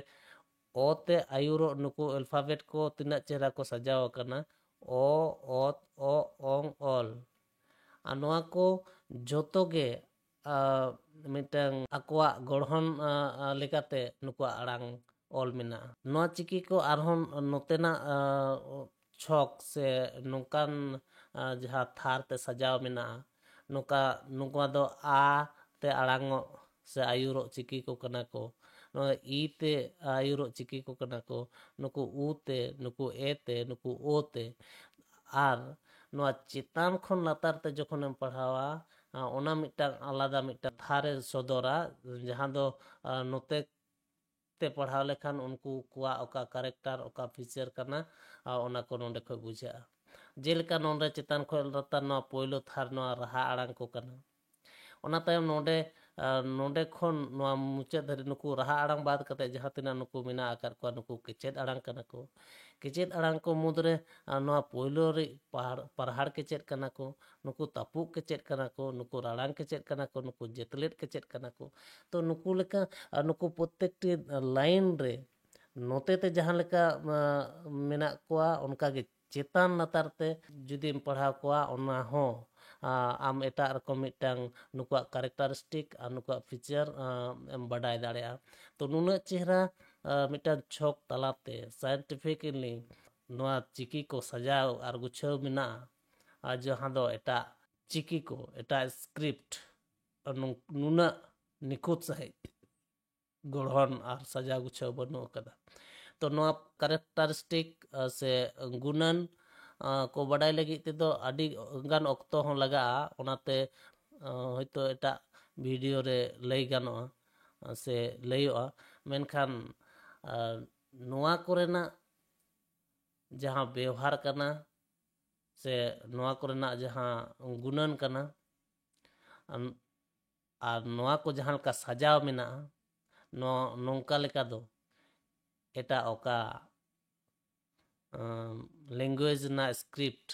ᱚ ᱛᱮ ᱟᱹᱭᱩᱨᱚᱜ ᱱᱩᱠᱩ alphabet ᱠᱚ ᱛᱤᱱᱟᱹᱜ ᱪᱮᱦᱨᱟ ᱠᱚ ᱥᱟᱡᱟᱣ ᱟᱠᱟᱱᱟ᱾ ᱚ, ᱚᱛ, ᱚ, ᱚᱝ, ᱚᱞ᱾ ᱟᱨ ᱱᱚᱣᱟ ᱠᱚ ᱡᱚᱛᱚ ᱜᱮ, ᱟ, ᱢᱤᱫᱴᱟᱝ ᱟᱠᱚᱣᱟᱜ ᱜᱚᱲᱦᱚᱱ, ᱟ, ᱟ, ᱞᱮᱠᱟᱛᱮ ᱱᱩᱠᱩᱣᱟᱜ ᱟᱲᱟᱝ ᱚᱞ ᱢᱮᱱᱟᱜᱼᱟ᱾ ᱱᱚᱣᱟ ᱪᱤᱠᱤ ᱠᱚ ᱟᱨᱦᱚᱸ ᱱᱚᱛᱮᱱᱟᱜ, ᱟ, ᱪᱷᱚᱠ ᱥᱮ ᱱᱚᱝᱠᱟᱱ, ᱟ, ᱡᱟᱦᱟᱸ ᱛᱷᱟᱨ ᱛᱮ ᱥᱟᱡᱟᱣ ᱢᱮᱱᱟᱜᱼᱟ, ᱱᱚᱝᱠᱟ, ᱱᱚᱣᱟ ᱫᱚ ᱟ ᱛᱮ ᱟᱲᱟᱝᱚᱜ ᱥᱮ ᱟᱹᱭᱩᱨᱚᱜ ᱪᱤᱠᱤ ᱠᱚ ᱠᱟᱱᱟ ᱠᱚ, ᱱᱚᱣᱟ ᱤ ᱛᱮ ᱟᱹᱭᱩᱨᱚᱜ ᱪᱤᱠᱤ ᱠᱚ ᱠᱟᱱᱟ ᱠᱚ, ᱱᱩᱠᱩ ᱩ ᱛᱮ, ᱱᱩᱠᱩ ᱮ ᱛᱮ, ᱱᱩᱠᱩ ᱳ ᱛᱮ᱾ ᱟᱨ ᱱᱚᱣᱟ ᱪᱮᱛᱟᱱ ᱠᱷᱚᱱ ᱞᱟᱛᱟᱨ ᱛᱮ ᱡᱚᱠᱷᱚᱱᱮᱢ ᱯᱟᱲᱦᱟᱣᱟ, ᱟ, ᱚᱱᱟ ᱢᱤᱫᱴᱟᱝ ᱟᱞᱟᱫᱟ ᱢᱤᱫᱴᱟᱝ ᱛᱷᱟᱨᱮ ᱥᱚᱫᱚᱨᱟ, ᱡᱟᱦᱟᱸ ᱫᱚ, ᱟ, ᱱᱚᱛᱮ ᱛᱮ ᱯᱟᱲᱦᱟᱣ ᱞᱮᱠᱷᱟᱱ ᱩᱱᱠᱩ ᱠᱚᱣᱟᱜ ᱚᱠᱟ character, ᱚᱠᱟ feature ᱠᱟᱱᱟ, ᱟ, ᱚᱱᱟ ᱠᱚ ᱱᱚᱰᱮ ᱠᱷᱚᱱ ᱵᱩᱡᱷᱟᱹᱜᱼᱟ᱾ ᱡᱮᱞᱮᱠᱟ ᱱᱚᱰᱮ ᱪᱮᱛᱟᱱ ᱠᱷᱚᱱ ᱞᱟᱛᱟᱨ ᱱᱚᱣᱟ ᱯᱳᱭᱞᱳ ᱛᱷᱟᱨ ᱱᱚᱣᱟ ᱨᱟᱦᱟ ᱟᱲᱟᱝ ᱠᱚ ᱠᱟᱱᱟ᱾ ᱚᱱᱟ ᱛᱟᱭᱚᱢ ᱱᱚᱰᱮ, ᱟᱨ ᱱᱚᱰᱮ ᱠᱷᱚᱱ ᱱᱚᱣᱟ ᱢᱩᱪᱟᱹᱫ ᱫᱷᱟᱹᱨᱤᱡ ᱱᱩᱠᱩ ᱨᱟᱦᱟ ᱟᱲᱟᱝ ᱵᱟᱫ ᱠᱟᱛᱮ ᱡᱟᱦᱟᱸ ᱛᱤᱱᱟᱹᱜ ᱱᱩᱠᱩ ᱢᱮᱱᱟᱜ ᱟᱠᱟᱫ ᱠᱚᱣᱟ, ᱱᱩᱠᱩ ᱠᱮᱪᱮᱫ ᱟᱲᱟᱝ ᱠᱟᱱᱟ ᱠᱚ᱾ ᱠᱮᱪᱮᱫ ᱟᱲᱟᱝ ᱠᱚ ᱢᱩᱫᱽᱨᱮ, ᱟᱨ ᱱᱚᱣᱟ ᱯᱳᱭᱞᱳ ᱨᱮ ᱯᱟᱦᱟᱲ-, ᱯᱟᱨᱦᱟᱲ ᱠᱮᱪᱮᱫ ᱠᱟᱱᱟ ᱠᱚ, ᱱᱩᱠᱩ ᱛᱟᱹᱯᱩᱜ ᱠᱮᱪᱮᱫ ᱠᱟᱱᱟ ᱠᱚ, ᱱᱩᱠᱩ ᱨᱟᱲᱟᱝ ᱠᱮᱪᱮᱫ ᱠᱟᱱᱟ ᱠᱚ, ᱱᱩᱠᱩ ᱡᱮᱛᱞᱮᱫ ᱠᱮᱪᱮᱫ ᱠᱟᱱᱟ ᱠᱚ᱾ ᱛᱚ ᱱᱩᱠᱩ ᱞᱮᱠᱟ, ᱟᱨ ᱱᱩᱠᱩ ᱯᱨᱚᱛᱮᱠᱴᱤ ᱞᱟᱭᱤᱱ ᱨᱮ ᱱᱚᱛᱮ ᱛᱮ ᱡᱟᱦᱟᱸ ᱞᱮᱠᱟ, ᱟ, ᱢᱮᱱᱟᱜ ᱠᱚᱣᱟ, ᱚᱱᱠᱟ ᱜᱮ ᱪᱮᱛᱟᱱ ᱞᱟᱛᱟᱨ ᱛᱮ ᱡᱩᱫᱤᱢ ᱯᱟᱲᱦᱟᱣ ᱠᱚᱣᱟ, ᱚᱱᱟ ᱦᱚᱸ, ᱟ, ᱟᱢ ᱮᱴᱟᱜ ᱨᱚᱠᱚᱢ ᱢᱤᱫᱴᱟᱝ ᱱᱩᱠᱩᱣᱟᱜ ᱠᱮᱨᱮᱠᱴᱟᱨᱤᱥᱴᱤᱠ ᱟᱨ ᱱᱩᱠᱩᱣᱟᱜ ᱯᱷᱤᱪᱟᱨ, ᱟ, ᱮᱢ ᱵᱟᱰᱟᱭ ᱫᱟᱲᱮᱭᱟᱜᱼᱟ᱾ ᱛᱚ ᱱᱩᱱᱟᱹᱜ ᱪᱮᱦᱨᱟ, ᱟ, ᱢᱤᱫᱴᱟᱝ ᱪᱷᱚᱠ ᱛᱟᱞᱟᱛᱮ ᱥᱟᱭᱮᱱᱴᱤᱯᱷᱤᱠᱞᱤ ᱱᱚᱣᱟ ᱪᱤᱠᱤ ᱠᱚ ᱥᱟᱡᱟᱣ ᱟᱨ ᱜᱩᱪᱷᱟᱹᱣ ᱢᱮᱱᱟᱜᱼᱟ, ᱟᱨ ᱡᱟᱦᱟᱸ ᱫᱚ ᱮᱴᱟᱜ ᱪᱤᱠᱤ ᱠᱚ, ᱮᱴᱟᱜ ᱥᱠᱨᱤᱯᱴ ᱱᱩᱱ-, ᱱᱩᱱᱟᱹᱜ ᱱᱤᱠᱷᱩᱛ ᱥᱟᱺᱦᱤᱡ ᱜᱚᱲᱦᱚᱱ ᱟᱨ ᱥᱟᱡᱟᱣ ᱜᱩᱪᱷᱟᱹᱣ ᱵᱟᱹᱱᱩᱜ ᱟᱠᱟᱫᱟ᱾ ᱛᱚ ᱱᱚᱣᱟ ᱠᱮᱨᱮᱠᱴᱟᱨᱤᱥᱴᱤᱠ, ᱟ, ᱥᱮ ᱜᱩᱱᱟᱹᱱ, ᱟ, ᱠᱚ ᱵᱟᱰᱟᱭ ᱞᱟᱹᱜᱤᱫ ᱛᱮᱫᱚ ᱟᱹᱰᱤ ᱜᱟᱱ ᱚᱠᱛᱚ ᱦᱚᱸ ᱞᱟᱜᱟᱜᱼᱟ᱾ ᱚᱱᱟᱛᱮ, ᱟ, ᱦᱚᱭᱛᱳ ᱮᱴᱟᱜ ᱵᱷᱤᱰᱤᱭᱳ ᱨᱮ ᱞᱟᱹᱭ ᱜᱟᱱᱚᱜᱼᱟ, ᱟ, ᱥᱮ ᱞᱟᱹᱭᱚᱜᱼᱟ᱾ ᱢᱮᱱᱠᱷᱟᱱ, ᱟ, ᱱᱚᱣᱟ ᱠᱚᱨᱮᱱᱟᱜ ᱡᱟᱦᱟᱸ ᱵᱮᱣᱦᱟᱨ ᱠᱟᱱᱟ ᱥᱮ ᱱᱚᱣᱟ ᱠᱚᱨᱮᱱᱟᱜ ᱡᱟᱦᱟᱸ ᱜᱩᱱᱟᱹᱱ ᱠᱟᱱᱟ, ᱟᱢ-, ᱟᱨ ᱱᱚᱣᱟ ᱠᱚ ᱡᱟᱦᱟᱸ ᱞᱮᱠᱟ ᱥᱟᱡᱟᱣ ᱢᱮᱱᱟᱜᱼᱟ, ᱱᱚ-, ᱱᱚᱝᱠᱟ ᱞᱮᱠᱟ ᱫᱚ ᱮᱴᱟᱜ ᱚᱠᱟ, ᱟᱢ, ᱞᱮᱝᱜᱩᱭᱮᱡᱽ ᱨᱮᱱᱟᱜ ᱥᱠᱨᱤᱯᱴ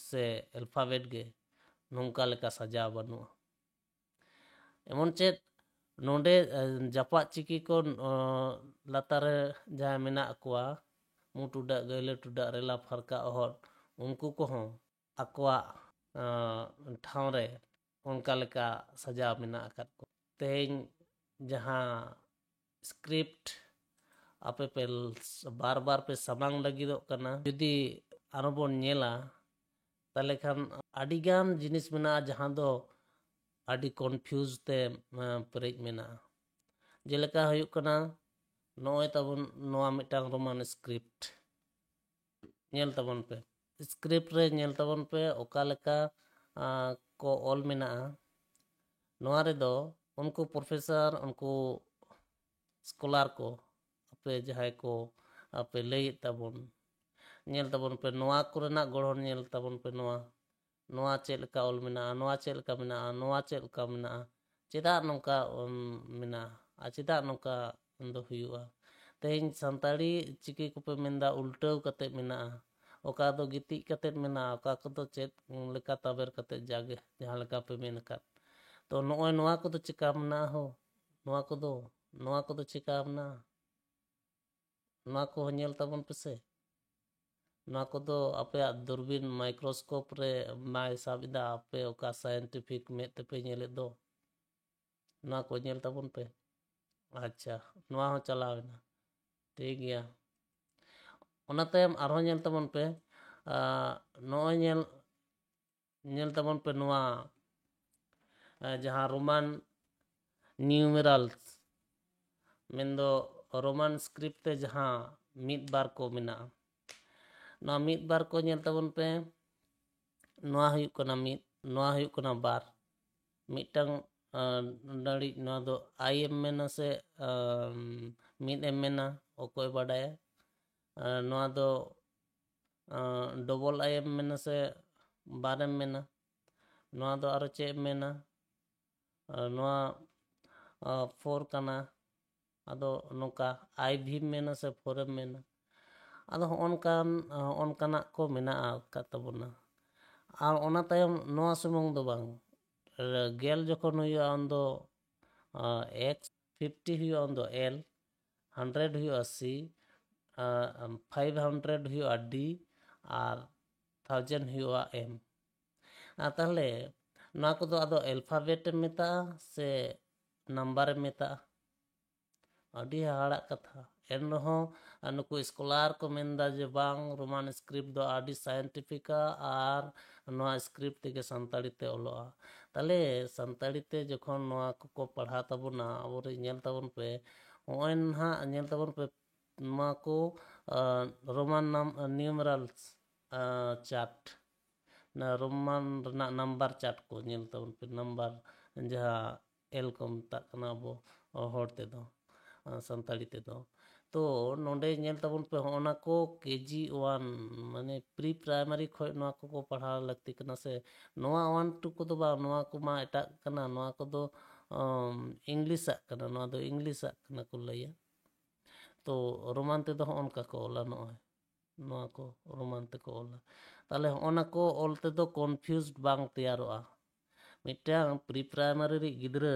ᱥᱮ ᱮᱞᱯᱷᱟᱵᱮᱴ ᱜᱮ ᱱᱚᱝᱠᱟ ᱞᱮᱠᱟ ᱥᱟᱡᱟᱣ ᱵᱟᱹᱱᱩᱜᱼᱟ᱾ ᱮᱢᱚᱱ ᱪᱮᱫ ᱱᱚᱰᱮ, ᱮ, ᱡᱟᱯᱟᱜ ᱪᱤᱠᱤ ᱠᱚ, ᱚ, ᱞᱟᱛᱟᱨ ᱨᱮ ᱡᱟᱦᱟᱸᱭ ᱢᱮᱱᱟᱜ ᱠᱚᱣᱟ, ᱢᱩ ᱴᱩᱰᱟᱹᱜ, ᱜᱟᱹᱭᱞᱟᱹ ᱴᱩᱰᱟᱹᱜ, ᱨᱮᱞᱟ ᱯᱷᱟᱨᱠᱟ ᱚᱦᱚᱫ, ᱩᱱᱠᱩ ᱠᱚᱦᱚᱸ ᱟᱠᱚᱣᱟᱜ, ᱮ, ᱴᱷᱟᱶ ᱨᱮ ᱚᱱᱠᱟ ᱞᱮᱠᱟ ᱥᱟᱡᱟᱣ ᱢᱮᱱᱟᱜ ᱟᱠᱟᱫ ᱠᱚᱣᱟ᱾ ᱛᱮᱦᱮᱧ ᱡᱟᱦᱟᱸ ᱥᱠᱨᱤᱯᱴ ᱟᱯᱮ ᱯᱮ ᱵᱟᱨ ᱵᱟᱨ ᱯᱮ ᱥᱟᱢᱟᱝ ᱞᱟᱹᱜᱤᱫᱚᱜ ᱠᱟᱱᱟ, ᱡᱩᱫᱤ ᱟᱨᱚ ᱵᱚᱱ ᱧᱮᱞᱟ, ᱛᱟᱦᱚᱞᱮ ᱠᱷᱟᱱ ᱟᱹᱰᱤᱜᱟᱱ ᱡᱤᱱᱤᱥ ᱢᱮᱱᱟᱜᱼᱟ ᱡᱟᱦᱟᱸ ᱫᱚ ᱟᱹᱰᱤ ᱠᱚᱱᱯᱷᱤᱭᱩᱡᱽ ᱛᱮ, ᱮᱸ, ᱯᱮᱨᱮᱡ ᱢᱮᱱᱟᱜᱼᱟ᱾ ᱡᱮᱞᱮᱠᱟ ᱦᱩᱭᱩᱜ ᱠᱟᱱᱟ, ᱱᱚᱜᱼᱚᱭ ᱛᱟᱵᱚᱱ ᱱᱚᱣᱟ ᱢᱤᱫᱴᱟᱝ ᱨᱳᱢᱟᱱ ᱥᱠᱨᱤᱯᱴ᱾ ᱧᱮᱞ ᱛᱟᱵᱚᱱ ᱯᱮ, ᱥᱠᱨᱤᱯᱴ ᱨᱮ ᱧᱮᱞ ᱛᱟᱵᱚᱱ ᱯᱮ ᱚᱠᱟ ᱞᱮᱠᱟ, ᱟᱸ, ᱠᱚ ᱚᱞ ᱢᱮᱱᱟᱜᱼᱟ᱾ ᱱᱚᱣᱟ ᱨᱮᱫᱚ ᱩᱱᱠᱩ ᱯᱨᱚᱯᱷᱮᱥᱚᱨ, ᱩᱱᱠᱩ ᱥᱠᱚᱞᱟᱨ ᱠᱚ, ᱟᱯᱮ ᱡᱟᱦᱟᱸᱭ ᱠᱚ, ᱟᱯᱮ ᱞᱟᱹᱭᱮᱫ ᱛᱟᱵᱚᱱ, ᱧᱮᱞ ᱛᱟᱵᱚᱱ ᱯᱮ, ᱱᱚᱣᱟ ᱠᱚᱨᱮᱱᱟᱜ ᱜᱚᱲᱦᱚᱱ ᱧᱮᱞ ᱛᱟᱵᱚᱱ ᱯᱮ, ᱱᱚᱣᱟ, ᱱᱚᱣᱟ ᱪᱮᱫ ᱞᱮᱠᱟ ᱚᱞ ᱢᱮᱱᱟᱜᱼᱟ, ᱱᱚᱣᱟ ᱪᱮᱫ ᱞᱮᱠᱟ ᱢᱮᱱᱟᱜᱼᱟ, ᱱᱚᱣᱟ ᱪᱮᱫ ᱞᱮᱠᱟ ᱢᱮᱱᱟᱜᱼᱟ, ᱪᱮᱫᱟᱜ ᱱᱚᱝᱠᱟ ᱢᱮᱱᱟᱜᱼᱟ ᱟᱨ ᱪᱮᱫᱟᱜ ᱱᱚᱝᱠᱟ ᱫᱚ ᱦᱩᱭᱩᱜᱼᱟ? ᱛᱮᱦᱮᱧ ᱥᱟᱱᱛᱟᱲᱤ ᱪᱤᱠᱤ ᱠᱚᱯᱮ ᱢᱮᱱᱫᱟ ᱩᱞᱴᱟᱹᱣ ᱠᱟᱛᱮ ᱢᱮᱱᱟᱜᱼᱟ, ᱚᱠᱟ ᱫᱚ ᱜᱤᱛᱤᱡ ᱠᱟᱛᱮ ᱢᱮᱱᱟᱜᱼᱟ, ᱚᱠᱟ ᱠᱚᱫᱚ ᱪᱮᱫ ᱞᱮᱠᱟ ᱛᱟᱵᱮᱨ ᱠᱟᱛᱮ ᱡᱟᱜᱮ ᱡᱟᱦᱟᱸ ᱞᱮᱠᱟ ᱯᱮ ᱢᱮᱱ ᱟᱠᱟᱫ᱾ ᱛᱚ ᱱᱚᱜᱼᱚᱭ ᱱᱚᱣᱟ ᱠᱚᱫᱚ ᱪᱮᱠᱟ ᱢᱮᱱᱟᱜᱼᱟ ᱦᱳ? ᱱᱚᱣᱟ ᱠᱚᱫᱚ ᱱᱚᱣᱟ ᱠᱚᱫᱚ ᱪᱮᱠᱟ ᱢᱮᱱᱟᱜᱼᱟ? ᱱᱚᱣᱟ ᱠᱚᱦᱚᱸ ᱧᱮᱞ ᱛᱟᱵᱚᱱ ᱯᱮᱥᱮ᱾ ᱱᱚᱣᱟ ᱠᱚᱫᱚ ᱟᱯᱮᱭᱟᱜ ᱫᱩᱨᱵᱤᱱ ᱢᱟᱭᱠᱨᱳᱥᱠᱳᱯ ᱨᱮ ᱵᱟᱭ ᱥᱟᱵ ᱮᱫᱟ, ᱟᱯᱮ ᱚᱠᱟ ᱥᱟᱭᱮᱱᱴᱤᱯᱷᱤᱠ ᱢᱮᱫ ᱛᱮᱯᱮ ᱧᱮᱞᱮᱫ ᱫᱚ᱾ ᱱᱚᱣᱟ ᱠᱚ ᱧᱮᱞ ᱛᱟᱵᱚᱱ ᱯᱮ᱾ ᱟᱪᱪᱷᱟ, ᱱᱚᱣᱟ ᱦᱚᱸ ᱪᱟᱞᱟᱣ ᱮᱱᱟ᱾ ᱴᱷᱤᱠ ᱜᱮᱭᱟ, ᱚᱱᱟ ᱛᱟᱭᱚᱢ ᱟᱨᱦᱚᱸ ᱧᱮᱞ ᱛᱟᱵᱚᱱ ᱯᱮ᱾ ᱱᱚᱜᱼᱚᱭ ᱧᱮᱞ ᱧᱮᱞ ᱛᱟᱵᱚᱱ ᱯᱮ ᱱᱚᱣᱟ ᱡᱟᱦᱟᱸ ᱨᱳᱢᱟᱱ ᱱᱤᱭᱩᱢᱮᱨᱟᱞᱥ, ᱢᱮᱱᱫᱚ ᱨᱳᱢᱟᱱ ᱥᱠᱨᱤᱯᱴ ᱛᱮ ᱡᱟᱦᱟᱸ ᱢᱤᱫ ᱵᱟᱨ ᱠᱚ ᱢᱮᱱᱟᱜᱼᱟ᱾ ᱱᱚᱣᱟ ᱢᱤᱫ ᱵᱟᱨ ᱠᱚ ᱧᱮᱞ ᱛᱟᱵᱚᱱ ᱯᱮ᱾ ᱱᱚᱣᱟ ᱦᱩᱭᱩᱜ ᱠᱟᱱᱟ ᱢᱤᱫ, ᱱᱚᱣᱟ ᱦᱩᱭᱩᱜ ᱠᱟᱱᱟ ᱵᱟᱨ᱾ ᱢᱤᱫᱴᱟᱝ ᱱᱟᱹᱲᱤ, ᱱᱚᱣᱟ ᱫᱚ ᱟᱭ ᱮᱢ ᱢᱮᱱᱟ ᱥᱮ ᱢᱤᱫ ᱮᱢ ᱢᱮᱱᱟ, ᱚᱠᱚᱭ ᱵᱟᱰᱟᱭᱟ᱾ ᱱᱚᱣᱟ ᱫᱚ ᱰᱚᱵᱚᱞ ᱟᱭ ᱮᱢ ᱢᱮᱱᱟ ᱥᱮ ᱵᱟᱨ ᱮᱢ ᱢᱮᱱᱟ᱾ ᱱᱚᱣᱟ ᱫᱚ ᱟᱨᱚ ᱪᱮᱫ ᱮᱢ ᱢᱮᱱᱟ? ᱱᱚᱣᱟ ᱯᱷᱳᱨ ᱠᱟᱱᱟ᱾ ᱟᱫᱚ ᱱᱚᱝᱠᱟ ᱟᱭ ᱵᱷᱤ ᱮᱢ ᱢᱮᱱᱟ ᱥᱮ ᱯᱷᱳᱨ ᱮᱢ ᱢᱮᱱᱟ᱾ ᱟᱫᱚ ᱦᱚᱸᱜᱼᱚ ᱱᱚᱝᱠᱟᱱ ᱦᱚᱸᱜᱼᱚ ᱱᱚᱝᱠᱟᱱᱟᱜ ᱠᱚ ᱢᱮᱱᱟᱜ ᱟᱠᱟᱫ ᱛᱟᱵᱚᱱᱟ᱾ ᱟᱨ ᱚᱱᱟ ᱛᱟᱭᱚᱢ ᱱᱚᱣᱟ ᱥᱩᱢᱩᱝ ᱫᱚ ᱵᱟᱝ, ᱜᱮᱞ ᱡᱚᱠᱷᱚᱱ ᱦᱩᱭᱩᱜᱼᱟ ᱩᱱᱫᱚ ᱮᱠᱥ, ᱯᱷᱤᱯᱴᱤ ᱦᱩᱭᱩᱜᱼᱟ ᱩᱱᱫᱚ ᱮᱞ, ᱦᱟᱱᱰᱨᱮᱰ ᱦᱩᱭᱩᱜᱼᱟ ᱥᱤ, ᱯᱷᱟᱭᱤᱵᱷ ᱦᱟᱱᱰᱨᱮᱰ ᱦᱩᱭᱩᱜᱼᱟ ᱰᱤ, ᱟᱨ ᱛᱷᱟᱣᱡᱮᱱᱰ ᱦᱩᱭᱩᱜᱼᱟ ᱮᱢ᱾ ᱟᱨ ᱛᱟᱦᱚᱞᱮ ᱱᱚᱣᱟ ᱠᱚᱫᱚ ᱟᱫᱚ ᱮᱞᱯᱷᱟᱵᱮᱴ ᱮᱢ ᱢᱮᱛᱟᱜᱼᱟ ᱥᱮ ᱱᱟᱢᱵᱟᱨ ᱮᱢ ᱢᱮᱛᱟᱜᱼᱟ? ᱟᱹᱰᱤ ᱦᱟᱦᱟᱲᱟᱜ ᱠᱟᱛᱷᱟ᱾ ᱮᱱ ᱨᱮᱦᱚᱸ ᱱᱩᱠᱩ ᱥᱠᱚᱞᱟᱨ ᱠᱚ ᱢᱮᱱᱫᱟ ᱡᱮ ᱵᱟᱝ, ᱨᱳᱢᱟᱱ ᱥᱠᱨᱤᱯᱴ ᱫᱚ ᱟᱹᱰᱤ ᱥᱟᱭᱮᱱᱴᱤᱯᱷᱤᱠᱟ ᱟᱨ ᱱᱚᱣᱟ ᱥᱠᱨᱤᱯᱴ ᱛᱮᱜᱮ ᱥᱟᱱᱛᱟᱲᱤ ᱛᱮ ᱚᱞᱚᱜᱼᱟ᱾ ᱛᱟᱦᱚᱞᱮ ᱥᱟᱱᱛᱟᱲᱤ ᱛᱮ ᱡᱚᱠᱷᱚᱱ ᱱᱚᱣᱟ ᱠᱚᱠᱚ ᱯᱟᱲᱦᱟᱣ ᱛᱟᱵᱚᱱᱟ, ᱟᱵᱚᱨᱮᱱ ᱧᱮᱞ ᱛᱟᱵᱚᱱ ᱯᱮ, ᱦᱚᱸᱜᱼᱚᱭ ᱱᱟᱦᱟᱜ ᱧᱮᱞ ᱛᱟᱵᱚᱱ ᱯᱮ, ᱱᱚᱣᱟ ᱠᱚ ᱨᱳᱢᱟᱱ ᱱᱟᱢ ᱱᱤᱭᱩᱢᱮᱨᱟᱞᱥ ᱪᱟᱨᱴ, ᱚᱱᱟ ᱨᱳᱢᱟᱱ ᱨᱮᱱᱟᱜ ᱱᱟᱢᱵᱟᱨ ᱪᱟᱨᱴ ᱠᱚ ᱧᱮᱞ ᱛᱟᱵᱚᱱ ᱯᱮ, ᱱᱟᱢᱵᱟᱨ ᱡᱟᱦᱟᱸ ᱮᱞ ᱠᱚ ᱢᱮᱛᱟᱜ ᱠᱟᱱᱟ ᱟᱵᱚ ᱦᱚᱲ ᱛᱮᱫᱚ, ᱥᱟᱱᱛᱟᱲᱤ ᱛᱮᱫᱚ᱾ ᱛᱚ ᱱᱚᱰᱮ ᱧᱮᱞ ᱛᱟᱵᱚᱱ ᱯᱮ, ᱦᱚᱸᱜᱼᱚ ᱱᱟ ᱠᱚ ᱠᱮ ᱡᱤ ᱳᱣᱟᱱ, ᱢᱟᱱᱮ ᱯᱨᱤ ᱯᱨᱟᱭᱢᱟᱨᱤ ᱠᱷᱚᱱ ᱱᱚᱣᱟ ᱠᱚᱠᱚ ᱯᱟᱲᱦᱟᱣ ᱞᱟᱹᱠᱛᱤ ᱠᱟᱱᱟ ᱥᱮ᱾ ᱱᱚᱣᱟ ᱳᱣᱟᱱ ᱴᱩ ᱠᱚᱫᱚ ᱵᱟᱝ, ᱱᱚᱣᱟ ᱠᱚᱢᱟ ᱮᱴᱟᱜ ᱠᱟᱱᱟ, ᱱᱚᱣᱟ ᱠᱚᱫᱚ ᱤᱝᱞᱤᱥᱟᱜ ᱠᱟᱱᱟ, ᱱᱚᱣᱟ ᱫᱚ ᱤᱝᱞᱤᱥᱟᱜ ᱠᱟᱱᱟ ᱠᱚ ᱞᱟᱹᱭᱟ᱾ ᱛᱚ ᱨᱳᱢᱟᱱ ᱛᱮᱫᱚ ᱦᱚᱸᱜᱼᱚ ᱱᱚᱝᱠᱟ ᱠᱚ ᱚᱞᱟ, ᱱᱚᱜᱼᱚᱭ ᱱᱚᱣᱟ ᱠᱚ ᱨᱳᱢᱟᱱ ᱛᱮᱠᱚ ᱚᱞᱟ᱾ ᱛᱟᱦᱚᱞᱮ ᱦᱚᱸᱜᱼᱚ ᱱᱟ ᱠᱚ ᱚᱞ ᱛᱮᱫᱚ ᱠᱚᱱᱯᱷᱤᱭᱩᱡᱽᱰ ᱵᱟᱝ ᱛᱮᱭᱟᱨᱚᱜᱼᱟ᱾ ᱢᱤᱫᱴᱟᱝ ᱯᱨᱤ ᱯᱨᱟᱭᱢᱟᱨᱤ ᱨᱤᱡ ᱜᱤᱫᱽᱨᱟᱹ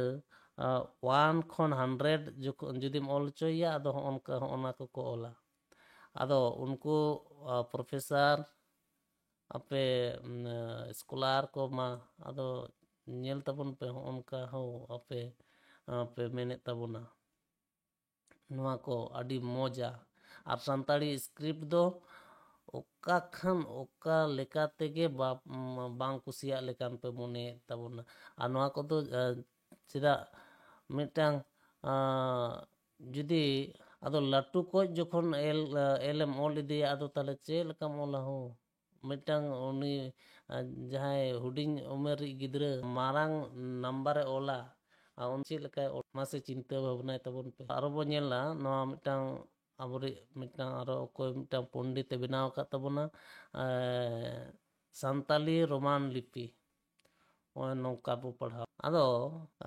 ᱳᱣᱟᱱ ᱠᱷᱚᱱ ᱦᱟᱱᱰᱨᱮᱰ ᱡᱚᱠᱷᱚᱱ ᱡᱩᱫᱤᱢ ᱚᱞ ᱦᱚᱪᱚᱭᱮᱭᱟ, ᱟᱫᱚ ᱦᱚᱸᱜᱼᱚ ᱱᱚᱝᱠᱟ ᱦᱚᱸᱜᱼᱚ ᱱᱟ ᱠᱚᱠᱚ ᱚᱞᱟ᱾ ᱟᱫᱚ ᱩᱱᱠᱩ ᱯᱨᱚᱯᱷᱮᱥᱟᱨ, ᱟᱯᱮ ᱥᱠᱚᱞᱟᱨ ᱠᱚ ᱢᱟ, ᱟᱫᱚ ᱧᱮᱞ ᱛᱟᱵᱚᱱ ᱯᱮ, ᱦᱚᱸᱜᱼᱚ ᱱᱚᱝᱠᱟ ᱦᱚᱸ ᱟᱯᱮ ᱯᱮ ᱢᱮᱱᱮᱫ ᱛᱟᱵᱚᱱᱟ᱾ ᱱᱚᱣᱟ ᱠᱚ ᱟᱹᱰᱤ ᱢᱚᱡᱟ᱾ ᱟᱨ ᱥᱟᱱᱛᱟᱲᱤ ᱥᱠᱨᱤᱯᱴ ᱫᱚ ᱚᱠᱟ ᱠᱷᱟᱱ ᱚᱠᱟ ᱞᱮᱠᱟ ᱛᱮᱜᱮ ᱵᱟ-, ᱵᱟᱝ ᱠᱩᱥᱤᱭᱟᱜ ᱞᱮᱠᱟᱱ ᱯᱮ ᱢᱚᱱᱮᱭᱮᱫ ᱛᱟᱵᱚᱱᱟ᱾ ᱟᱨ ᱱᱚᱣᱟ ᱠᱚᱫᱚ, ᱟᱸ, ᱪᱮᱫᱟᱜ ᱢᱤᱫᱴᱟᱝ, ᱟᱸ, ᱡᱩᱫᱤ ᱟᱫᱚ ᱞᱟᱹᱴᱩ ᱠᱚᱡ ᱡᱚᱠᱷᱚᱱ ᱮᱞ, ᱮᱞ ᱮᱢ ᱚᱞ ᱤᱫᱤᱭᱟ, ᱟᱫᱚ ᱛᱟᱦᱚᱞᱮ ᱪᱮᱫ ᱞᱮᱠᱟᱢ ᱚᱞᱟ ᱦᱳ? ᱢᱤᱫᱴᱟᱝ ᱩᱱᱤ, ᱟᱸ, ᱡᱟᱦᱟᱸᱭ ᱦᱩᱰᱤᱧ ᱩᱢᱮᱨ ᱨᱤᱡ ᱜᱤᱫᱽᱨᱟᱹ ᱢᱟᱨᱟᱝ ᱱᱟᱢᱵᱟᱨᱮ ᱚᱞᱟ, ᱟᱨ ᱩᱱᱤ ᱪᱮᱫ ᱞᱮᱠᱟᱭ ᱚᱞ? ᱢᱟᱥᱮ ᱪᱤᱱᱛᱟᱹ ᱵᱷᱟᱵᱽᱱᱟᱭ ᱛᱟᱵᱚᱱ ᱯᱮ᱾ ᱟᱨᱚ ᱵᱚ ᱧᱮᱞᱟ ᱱᱚᱣᱟ ᱢᱤᱫᱴᱟᱝ ᱟᱵᱚᱨᱤᱡ ᱢᱤᱫᱴᱟᱝ ᱟᱨᱚ ᱚᱠᱚᱭ ᱢᱤᱫᱴᱟᱝ ᱯᱚᱱᱰᱤᱛᱮ ᱵᱮᱱᱟᱣ ᱟᱠᱟᱫ ᱛᱟᱵᱚᱱᱟ, ᱮᱸ, ᱥᱟᱱᱛᱟᱞᱤ ᱨᱳᱢᱟᱱ ᱞᱤᱯᱤ᱾ ᱱᱚᱜᱼᱚᱭ ᱱᱚᱝᱠᱟ ᱵᱚ ᱯᱟᱲᱦᱟᱣᱟ᱾ ᱟᱫᱚ,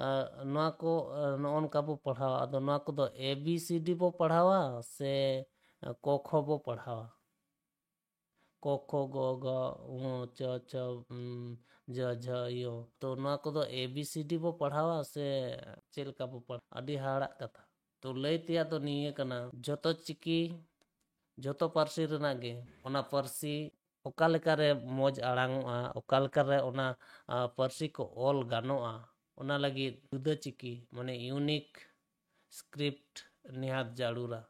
ᱮᱸ, ᱱᱚᱣᱟ ᱠᱚ, ᱮᱸ, ᱱᱚᱜᱼᱚ ᱱᱚᱝᱠᱟ ᱵᱚ ᱯᱟᱲᱦᱟᱣᱟ᱾ ᱟᱫᱚ ᱱᱚᱣᱟ ᱠᱚᱫᱚ ᱮ ᱵᱤ ᱥᱤ ᱰᱤ ᱵᱚ ᱯᱟᱲᱦᱟᱣᱟ ᱥᱮ ᱠᱚ ᱠᱷᱚ ᱵᱚ ᱯᱟᱲᱦᱟᱣᱟ? ᱠᱚ ᱠᱷᱚ ᱜᱚ ᱜ ᱝ ᱪ ᱪ ᱡ ᱡᱷ ᱭ᱾ ᱛᱚ ᱱᱚᱣᱟ ᱠᱚᱫᱚ ᱮ ᱵᱤ ᱥᱤ ᱰᱤ ᱵᱚ ᱯᱟᱲᱦᱟᱣᱟ ᱥᱮ ᱪᱮᱫ ᱞᱮᱠᱟ ᱵᱚ ᱯᱟᱲᱦᱟᱣᱟ? ᱟᱹᱰᱤ ᱦᱟᱦᱟᱲᱟᱜ ᱠᱟᱛᱷᱟ᱾ ᱛᱚ ᱞᱟᱹᱭ ᱛᱮᱭᱟᱜ ᱫᱚ ᱱᱤᱭᱟᱹ ᱠᱟᱱᱟ, ᱡᱷᱚᱛᱚ ᱪᱤᱠᱤ, ᱡᱷᱚᱛᱚ ᱯᱟᱹᱨᱥᱤ ᱨᱮᱱᱟᱜ ᱜᱮ ᱚᱱᱟ ᱯᱟᱹᱨᱥᱤ ᱚᱠᱟ ᱞᱮᱠᱟᱨᱮ ᱢᱚᱡᱽ ᱟᱲᱟᱝ ᱚᱜᱼᱟ, ᱚᱠᱟ ᱞᱮᱠᱟᱨᱮ ᱚᱱᱟ, ᱟ, ᱯᱟᱹᱨᱥᱤ ᱠᱚ ᱚᱞ ᱜᱟᱱᱚᱜᱼᱟ, ᱚᱱᱟ ᱞᱟᱹᱜᱤᱫ ᱡᱩᱫᱟᱹ ᱪᱤᱠᱤ, ᱢᱟᱱᱮ ᱤᱭᱩᱱᱤᱠ ᱥᱠᱨᱤᱯᱴ ᱱᱤᱦᱟᱛ ᱡᱟᱹᱨᱩᱲᱟ᱾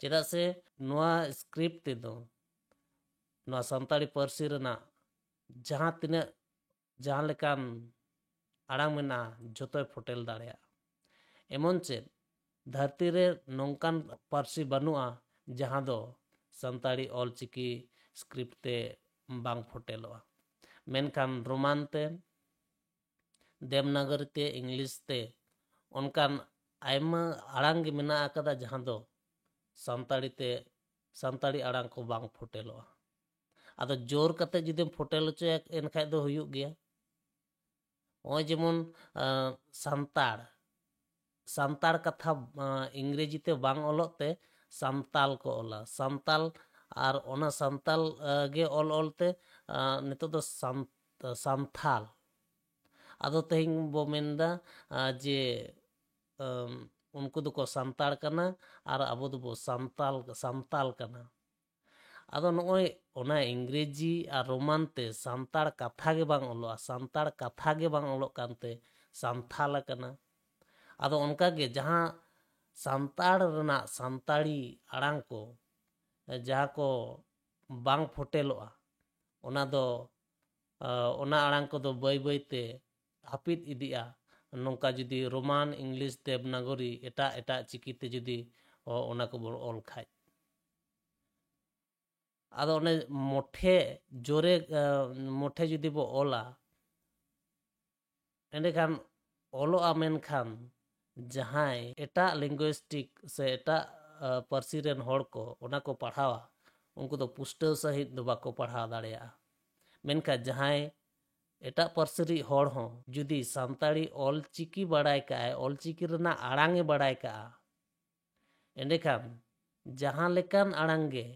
ᱪᱮᱫᱟᱜ ᱥᱮ ᱱᱚᱣᱟ ᱥᱠᱨᱤᱯᱴ ᱛᱮᱫᱚ ᱱᱚᱣᱟ ᱥᱟᱱᱛᱟᱲᱤ ᱯᱟᱹᱨᱥᱤ ᱨᱮᱱᱟᱜ ᱡᱟᱦᱟᱸ ᱛᱤᱱᱟᱹᱜ, ᱡᱟᱦᱟᱸ ᱞᱮᱠᱟᱱ ᱟᱲᱟᱝ ᱢᱮᱱᱟᱜᱼᱟ, ᱡᱷᱚᱛᱚᱭ ᱯᱷᱚᱴᱮᱞ ᱫᱟᱲᱮᱭᱟᱜᱼᱟ᱾ ᱮᱢᱚᱱ ᱪᱮᱫ ᱫᱷᱟᱹᱨᱛᱤ ᱨᱮ ᱱᱚᱝᱠᱟᱱ ᱯᱟᱹᱨᱥᱤ ᱵᱟᱹᱱᱩᱜᱼᱟ, ᱡᱟᱦᱟᱸ ᱫᱚ ᱥᱟᱱᱛᱟᱲᱤ ᱚᱞᱪᱤᱠᱤ ᱥᱠᱨᱤᱯᱴ ᱛᱮ ᱵᱟᱝ ᱯᱷᱚᱴᱮᱞᱚᱜᱼᱟ᱾ ᱢᱮᱱᱠᱷᱟᱱ ᱨᱳᱢᱟᱱ ᱛᱮ, ᱫᱮᱵᱽᱱᱟᱜᱚᱨᱤ ᱛᱮ, ᱤᱝᱞᱤᱥ ᱛᱮ, ᱚᱱᱠᱟᱱ ᱟᱭᱢᱟ ᱟᱲᱟᱝ ᱜᱮ ᱢᱮᱱᱟᱜ ᱟᱠᱟᱫᱟ, ᱡᱟᱦᱟᱸ ᱫᱚ ᱥᱟᱱᱛᱟᱲᱤ ᱛᱮ, ᱥᱟᱱᱛᱟᱲᱤ ᱟᱲᱟᱝ ᱠᱚ ᱵᱟᱝ ᱯᱷᱚᱴᱮᱞᱚᱜᱼᱟ᱾ ᱟᱫᱚ ᱡᱳᱨ ᱠᱟᱛᱮ ᱡᱩᱫᱤᱢ ᱯᱷᱚᱴᱮᱞ ᱦᱚᱪᱚᱭᱟ, ᱮᱱᱠᱷᱟᱡ ᱫᱚ ᱦᱩᱭᱩᱜ ᱜᱮᱭᱟ᱾ ᱱᱚᱜᱼᱚᱭ ᱡᱮᱢᱚᱱ ᱟᱸ, ᱥᱟᱱᱛᱟᱲ, ᱥᱟᱱᱛᱟᱲ ᱠᱟᱛᱷᱟ ᱟᱸ, ᱤᱝᱨᱮᱡᱤ ᱛᱮ ᱵᱟᱝ ᱚᱞᱚᱜ ᱛᱮ ᱥᱟᱱᱛᱟᱞ ᱠᱚ ᱚᱞᱟ᱾ ᱥᱟᱱᱛᱟᱞ, ᱟᱨ ᱚᱱᱟ ᱥᱟᱱᱛᱟᱞ ᱟᱸ, ᱜᱮ ᱚᱞ ᱚᱞ ᱛᱮ ᱟᱸ, ᱱᱤᱛᱚᱜ ᱫᱚ ᱥᱟᱱ-, ᱥᱟᱱᱛᱷᱟᱞ᱾ ᱟᱫᱚ ᱛᱮᱦᱮᱧ ᱵᱚ ᱢᱮᱱᱫᱟ ᱟᱸ, ᱡᱮ ᱟᱸ, ᱩᱱᱠᱩ ᱫᱚᱠᱚ ᱥᱟᱱᱛᱟᱲ ᱠᱟᱱᱟ ᱟᱨ ᱟᱵᱚ ᱫᱚᱵᱚ ᱥᱟᱱᱛᱟᱞ, ᱥᱟᱱᱛᱟᱞ ᱠᱟᱱᱟ᱾ ᱟᱫᱚ ᱱᱚᱜᱼᱚᱭ ᱚᱱᱟ ᱤᱝᱨᱮᱡᱤ ᱟᱨ ᱨᱳᱢᱟᱱ ᱛᱮ ᱥᱟᱱᱛᱟᱲ ᱠᱟᱛᱷᱟ ᱜᱮ ᱵᱟᱝ ᱚᱞᱚᱜᱼᱟ, ᱥᱟᱱᱛᱟᱲ ᱠᱟᱛᱷᱟ ᱜᱮ ᱵᱟᱝ ᱚᱞᱚᱜ ᱠᱟᱱᱛᱮ ᱥᱟᱱᱛᱷᱟᱞ ᱟᱠᱟᱱᱟ᱾ ᱟᱫᱚ ᱚᱱᱠᱟᱜᱮ ᱡᱟᱦᱟᱸ ᱥᱟᱱᱛᱟᱲ ᱨᱮᱱᱟᱜ ᱥᱟᱱᱛᱟᱲᱤ ᱟᱲᱟᱝ ᱠᱚ, ᱡᱟᱦᱟᱸ ᱠᱚ ᱵᱟᱝ ᱯᱷᱚᱴᱮᱞᱚᱜᱼᱟ, ᱚᱱᱟ ᱫᱚ, ᱟᱸ, ᱚᱱᱟ ᱟᱲᱟᱝ ᱠᱚᱫᱚ ᱵᱟᱹᱭ ᱵᱟᱹᱭ ᱛᱮ ᱦᱟᱹᱯᱤᱫ ᱤᱫᱤᱜᱼᱟ᱾ ᱱᱚᱝᱠᱟ ᱡᱩᱫᱤ ᱨᱳᱢᱟᱱ, ᱤᱝᱞᱤᱥ, ᱫᱮᱵᱽᱱᱟᱜᱚᱨᱤ, ᱮᱴᱟᱜ ᱮᱴᱟᱜ ᱪᱤᱠᱤ ᱛᱮ ᱡᱩᱫᱤ, ᱚ, ᱚᱱᱟ ᱠᱚᱵᱚᱱ ᱚᱞ ᱠᱷᱟᱡ᱾ ᱟᱫᱚ ᱚᱱᱮ ᱢᱚᱴᱷᱮ ᱡᱳᱨᱮ, ᱟᱸ, ᱢᱚᱴᱷᱮ ᱡᱩᱫᱤ ᱵᱚ ᱚᱞᱟ, ᱮᱸᱰᱮᱠᱷᱟᱱ ᱚᱞᱚᱜᱼᱟ, ᱢᱮᱱᱠᱷᱟᱱ ᱡᱟᱦᱟᱸᱭ ᱮᱴᱟᱜ ᱞᱤᱝᱜᱩᱭᱤᱥᱴᱤᱠ ᱥᱮ ᱮᱴᱟᱜ, ᱟᱸ, ᱯᱟᱹᱨᱥᱤ ᱨᱮᱱ ᱦᱚᱲ ᱠᱚ ᱚᱱᱟ ᱠᱚ ᱯᱟᱲᱦᱟᱣᱟ, ᱩᱱᱠᱩ ᱫᱚ ᱯᱩᱥᱴᱟᱹᱣ ᱥᱟᱺᱦᱤᱡ ᱫᱚ ᱵᱟᱠᱚ ᱯᱟᱲᱦᱟᱣ ᱫᱟᱲᱮᱭᱟᱜᱼᱟ᱾ ᱢᱮᱱᱠᱷᱟᱱ ᱡᱟᱦᱟᱸᱭ ᱮᱴᱟᱜ ᱯᱟᱹᱨᱥᱤ ᱨᱤᱡ ᱦᱚᱲ ᱦᱚᱸ ᱡᱩᱫᱤ ᱥᱟᱱᱛᱟᱲᱤ ᱚᱞ ᱪᱤᱠᱤ ᱵᱟᱲᱟᱭ ᱠᱟᱜᱼᱟᱭ, ᱚᱞ ᱪᱤᱠᱤ ᱨᱮᱱᱟᱜ ᱟᱲᱟᱝ ᱮ ᱵᱟᱲᱟᱭ ᱠᱟᱜᱼᱟ, ᱮᱸᱰᱮᱠᱷᱟᱱ ᱡᱟᱦᱟᱸ ᱞᱮᱠᱟᱱ ᱟᱲᱟᱝ ᱜᱮ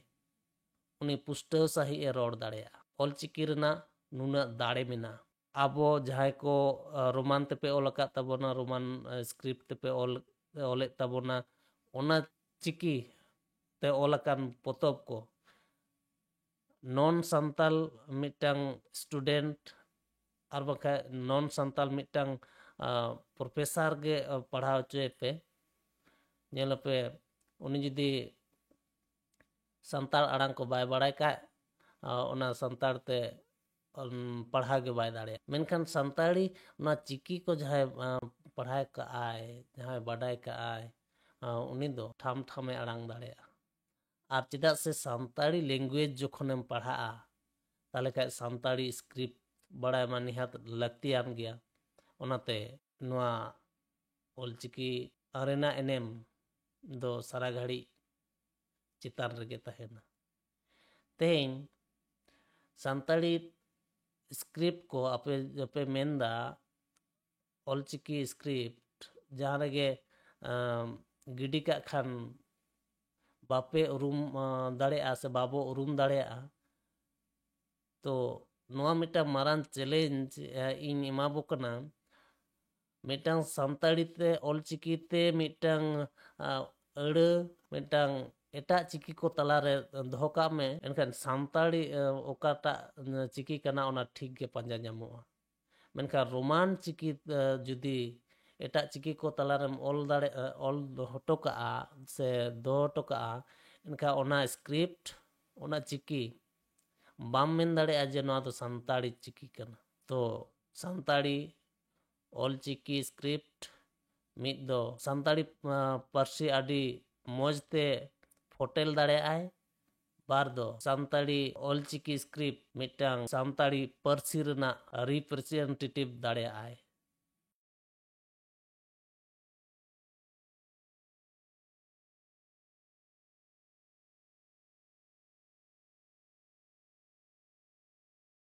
ᱩᱱᱤ ᱯᱩᱥᱴᱟᱹᱣ ᱥᱟᱺᱦᱤᱡ ᱮ ᱨᱚᱲ ᱫᱟᱲᱮᱭᱟᱜᱼᱟ᱾ ᱚᱞ ᱪᱤᱠᱤ ᱨᱮᱱᱟᱜ ᱱᱩᱱᱟᱹᱜ ᱫᱟᱲᱮ ᱢᱮᱱᱟᱜᱼᱟ᱾ ᱟᱵᱚ ᱡᱟᱦᱟᱸᱭ ᱠᱚ, ᱟᱸ, ᱨᱳᱢᱟᱱ ᱛᱮᱯᱮ ᱚᱞ ᱟᱠᱟᱫ ᱛᱟᱵᱚᱱᱟ, ᱨᱳᱢᱟᱱ, ᱟᱸ, ᱥᱠᱨᱤᱯᱴ ᱛᱮᱯᱮ ᱚᱞ, ᱚᱞᱮᱫ ᱛᱟᱵᱚᱱᱟ, ᱚᱱᱟ ᱪᱤᱠᱤ ᱛᱮ ᱚᱞ ᱟᱠᱟᱱ ᱯᱚᱛᱚᱵ ᱠᱚ ᱱᱚᱱ ᱥᱟᱱᱛᱟᱞ ᱢᱤᱫᱴᱟᱝ ᱥᱴᱩᱰᱮᱱᱴ ᱟᱨ ᱵᱟᱝᱠᱷᱟᱱ ᱱᱚᱱ ᱥᱟᱱᱛᱟᱞ ᱢᱤᱫᱴᱟᱝ, ᱟᱸ, ᱯᱨᱚᱯᱷᱮᱥᱟᱨ ᱜᱮ, ᱟᱸ, ᱯᱟᱲᱦᱟᱣ ᱦᱚᱪᱚᱭᱮ ᱯᱮ᱾ ᱧᱮᱞ ᱟᱯᱮ, ᱩᱱᱤ ᱡᱩᱫᱤ ᱥᱟᱱᱛᱟᱲ ᱟᱲᱟᱝ ᱠᱚ ᱵᱟᱭ ᱵᱟᱲᱟᱭ ᱠᱷᱟᱡ, ᱟᱸ, ᱚᱱᱟ ᱥᱟᱱᱛᱟᱲ ᱛᱮ, ᱩᱢ, ᱯᱟᱲᱦᱟᱣ ᱜᱮ ᱵᱟᱭ ᱫᱟᱲᱮᱭᱟᱜᱼᱟ᱾ ᱢᱮᱱᱠᱷᱟᱱ ᱥᱟᱱᱛᱟᱲᱤ ᱚᱱᱟ ᱪᱤᱠᱤ ᱠᱚ ᱡᱟᱦᱟᱸᱭ, ᱟᱸ, ᱯᱟᱲᱦᱟᱣ ᱠᱟᱜᱼᱟᱭ, ᱡᱟᱦᱟᱸᱭ ᱵᱟᱰᱟᱭ ᱠᱟᱜᱼᱟᱭ, ᱟᱸ, ᱩᱱᱤ ᱫᱚ ᱴᱷᱟᱢ ᱴᱷᱟᱢᱮ ᱟᱲᱟᱝ ᱫᱟᱲᱮᱭᱟᱜᱼᱟ᱾ ᱟᱨ ᱪᱮᱫᱟᱜ ᱥᱮ ᱥᱟᱱᱛᱟᱲᱤ ᱞᱮᱝᱜᱩᱭᱮᱡᱽ ᱡᱚᱠᱷᱚᱱᱮᱢ ᱯᱟᱲᱦᱟᱜᱼᱟ, ᱛᱟᱦᱚᱞᱮ ᱠᱷᱟᱡ ᱥᱟᱱᱛᱟᱲᱤ ᱥᱠᱨᱤᱯᱴ ᱵᱟᱲᱟᱭ ᱢᱟ ᱱᱤᱦᱟᱹᱛ ᱞᱟᱹᱠᱛᱤᱭᱟᱱ ᱜᱮᱭᱟ᱾ ᱚᱱᱟᱛᱮ ᱱᱚᱣᱟ ᱚᱞᱪᱤᱠᱤ ᱨᱮᱱᱟᱜ ᱮᱱᱮᱢ ᱫᱚ ᱥᱟᱨᱟ ᱜᱷᱟᱹᱲᱤᱡ ᱪᱮᱛᱟᱱ ᱨᱮᱜᱮ ᱛᱟᱦᱮᱱᱟ᱾ ᱛᱮᱦᱮᱧ ᱥᱟᱱᱛᱟᱲᱤ ᱥᱠᱨᱤᱯᱴ ᱠᱚ ᱟᱯᱮ ᱯᱮ ᱢᱮᱱᱫᱟ ᱚᱞᱪᱤᱠᱤ ᱥᱠᱨᱤᱯᱴ ᱡᱟᱦᱟᱸ ᱨᱮᱜᱮ ᱜᱤᱰᱤ ᱠᱟᱜ ᱠᱷᱟᱱ ᱵᱟᱯᱮ ᱩᱨᱩᱢ ᱫᱟᱲᱮᱭᱟᱜᱼᱟ ᱥᱮ ᱵᱟᱵᱚ ᱩᱨᱩᱢ ᱫᱟᱲᱮᱭᱟᱜᱼᱟ᱾ ᱛᱚ ᱱᱚᱣᱟ ᱢᱤᱫᱴᱟᱝ ᱢᱟᱨᱟᱝ ᱪᱮᱞᱮᱧᱡᱽ ᱤᱧ ᱮᱢᱟᱵᱚ ᱠᱟᱱᱟ᱾ ᱢᱤᱫᱴᱟᱝ ᱥᱟᱱᱛᱟᱲᱤ ᱛᱮ, ᱚᱞᱪᱤᱠᱤ ᱛᱮ ᱢᱤᱫᱴᱟᱝ ᱟᱹᱲᱟᱹ ᱢᱤᱫᱴᱟᱝ ᱮᱴᱟᱜ ᱪᱤᱠᱤ ᱠᱚ ᱛᱟᱞᱟᱨᱮ ᱫᱚᱦᱚ ᱠᱟᱜ ᱢᱮ, ᱮᱱᱠᱷᱟᱱ ᱥᱟᱱᱛᱟᱲᱤ ᱚᱠᱟᱴᱟᱜ ᱪᱤᱠᱤ ᱠᱟᱱᱟ ᱚᱱᱟ ᱴᱷᱤᱠ ᱜᱮ ᱯᱟᱸᱡᱟ ᱧᱟᱢᱚᱜᱼᱟ᱾ ᱢᱮᱱᱠᱷᱟᱱ ᱨᱳᱢᱟᱱ ᱪᱤᱠᱤ ᱡᱩᱫᱤ ᱮᱴᱟᱜ ᱪᱤᱠᱤ ᱠᱚ ᱛᱟᱞᱟᱨᱮᱢ ᱚᱞ ᱫᱟᱲᱮ ᱚᱞ ᱦᱚᱴᱚ ᱠᱟᱜᱼᱟ ᱥᱮ ᱫᱚᱦᱚ ᱦᱚᱴᱚ ᱠᱟᱜᱼᱟ, ᱮᱱᱠᱷᱟᱱ ᱚᱱᱟ ᱥᱠᱨᱤᱯᱴ, ᱚᱱᱟ ᱪᱤᱠᱤ ᱵᱟᱢ ᱢᱮᱱ ᱫᱟᱲᱮᱭᱟᱜᱼᱟ ᱡᱮ ᱱᱚᱣᱟ ᱫᱚ ᱥᱟᱱᱛᱟᱲᱤ ᱪᱤᱠᱤ ᱠᱟᱱᱟ᱾ ᱛᱚ ᱥᱟᱱᱛᱟᱲᱤ ᱚᱞᱪᱤᱠᱤ ᱥᱠᱨᱤᱯᱴ ᱢᱤᱫ ᱫᱚ ᱥᱟᱱᱛᱟᱲᱤ ᱯᱟᱹᱨᱥᱤ ᱟᱹᱰᱤ ᱢᱚᱡᱽ ᱛᱮ ᱯᱷᱚᱴᱮᱞ ᱫᱟᱲᱮᱭᱟᱜᱼᱟᱭ᱾ ᱵᱟᱨ ᱫᱚ ᱥᱟᱱᱛᱟᱲᱤ ᱚᱞᱪᱤᱠᱤ ᱥᱠᱨᱤᱯᱴ ᱢᱤᱫᱴᱟᱝ ᱥᱟᱱᱛᱟᱲᱤ ᱯᱟᱹᱨᱥᱤ ᱨᱮᱱᱟᱜ ᱨᱤᱯᱨᱮᱡᱮᱱᱴᱮᱴᱤᱵᱷ ᱫᱟᱲᱮᱭᱟᱜᱼᱟᱭ᱾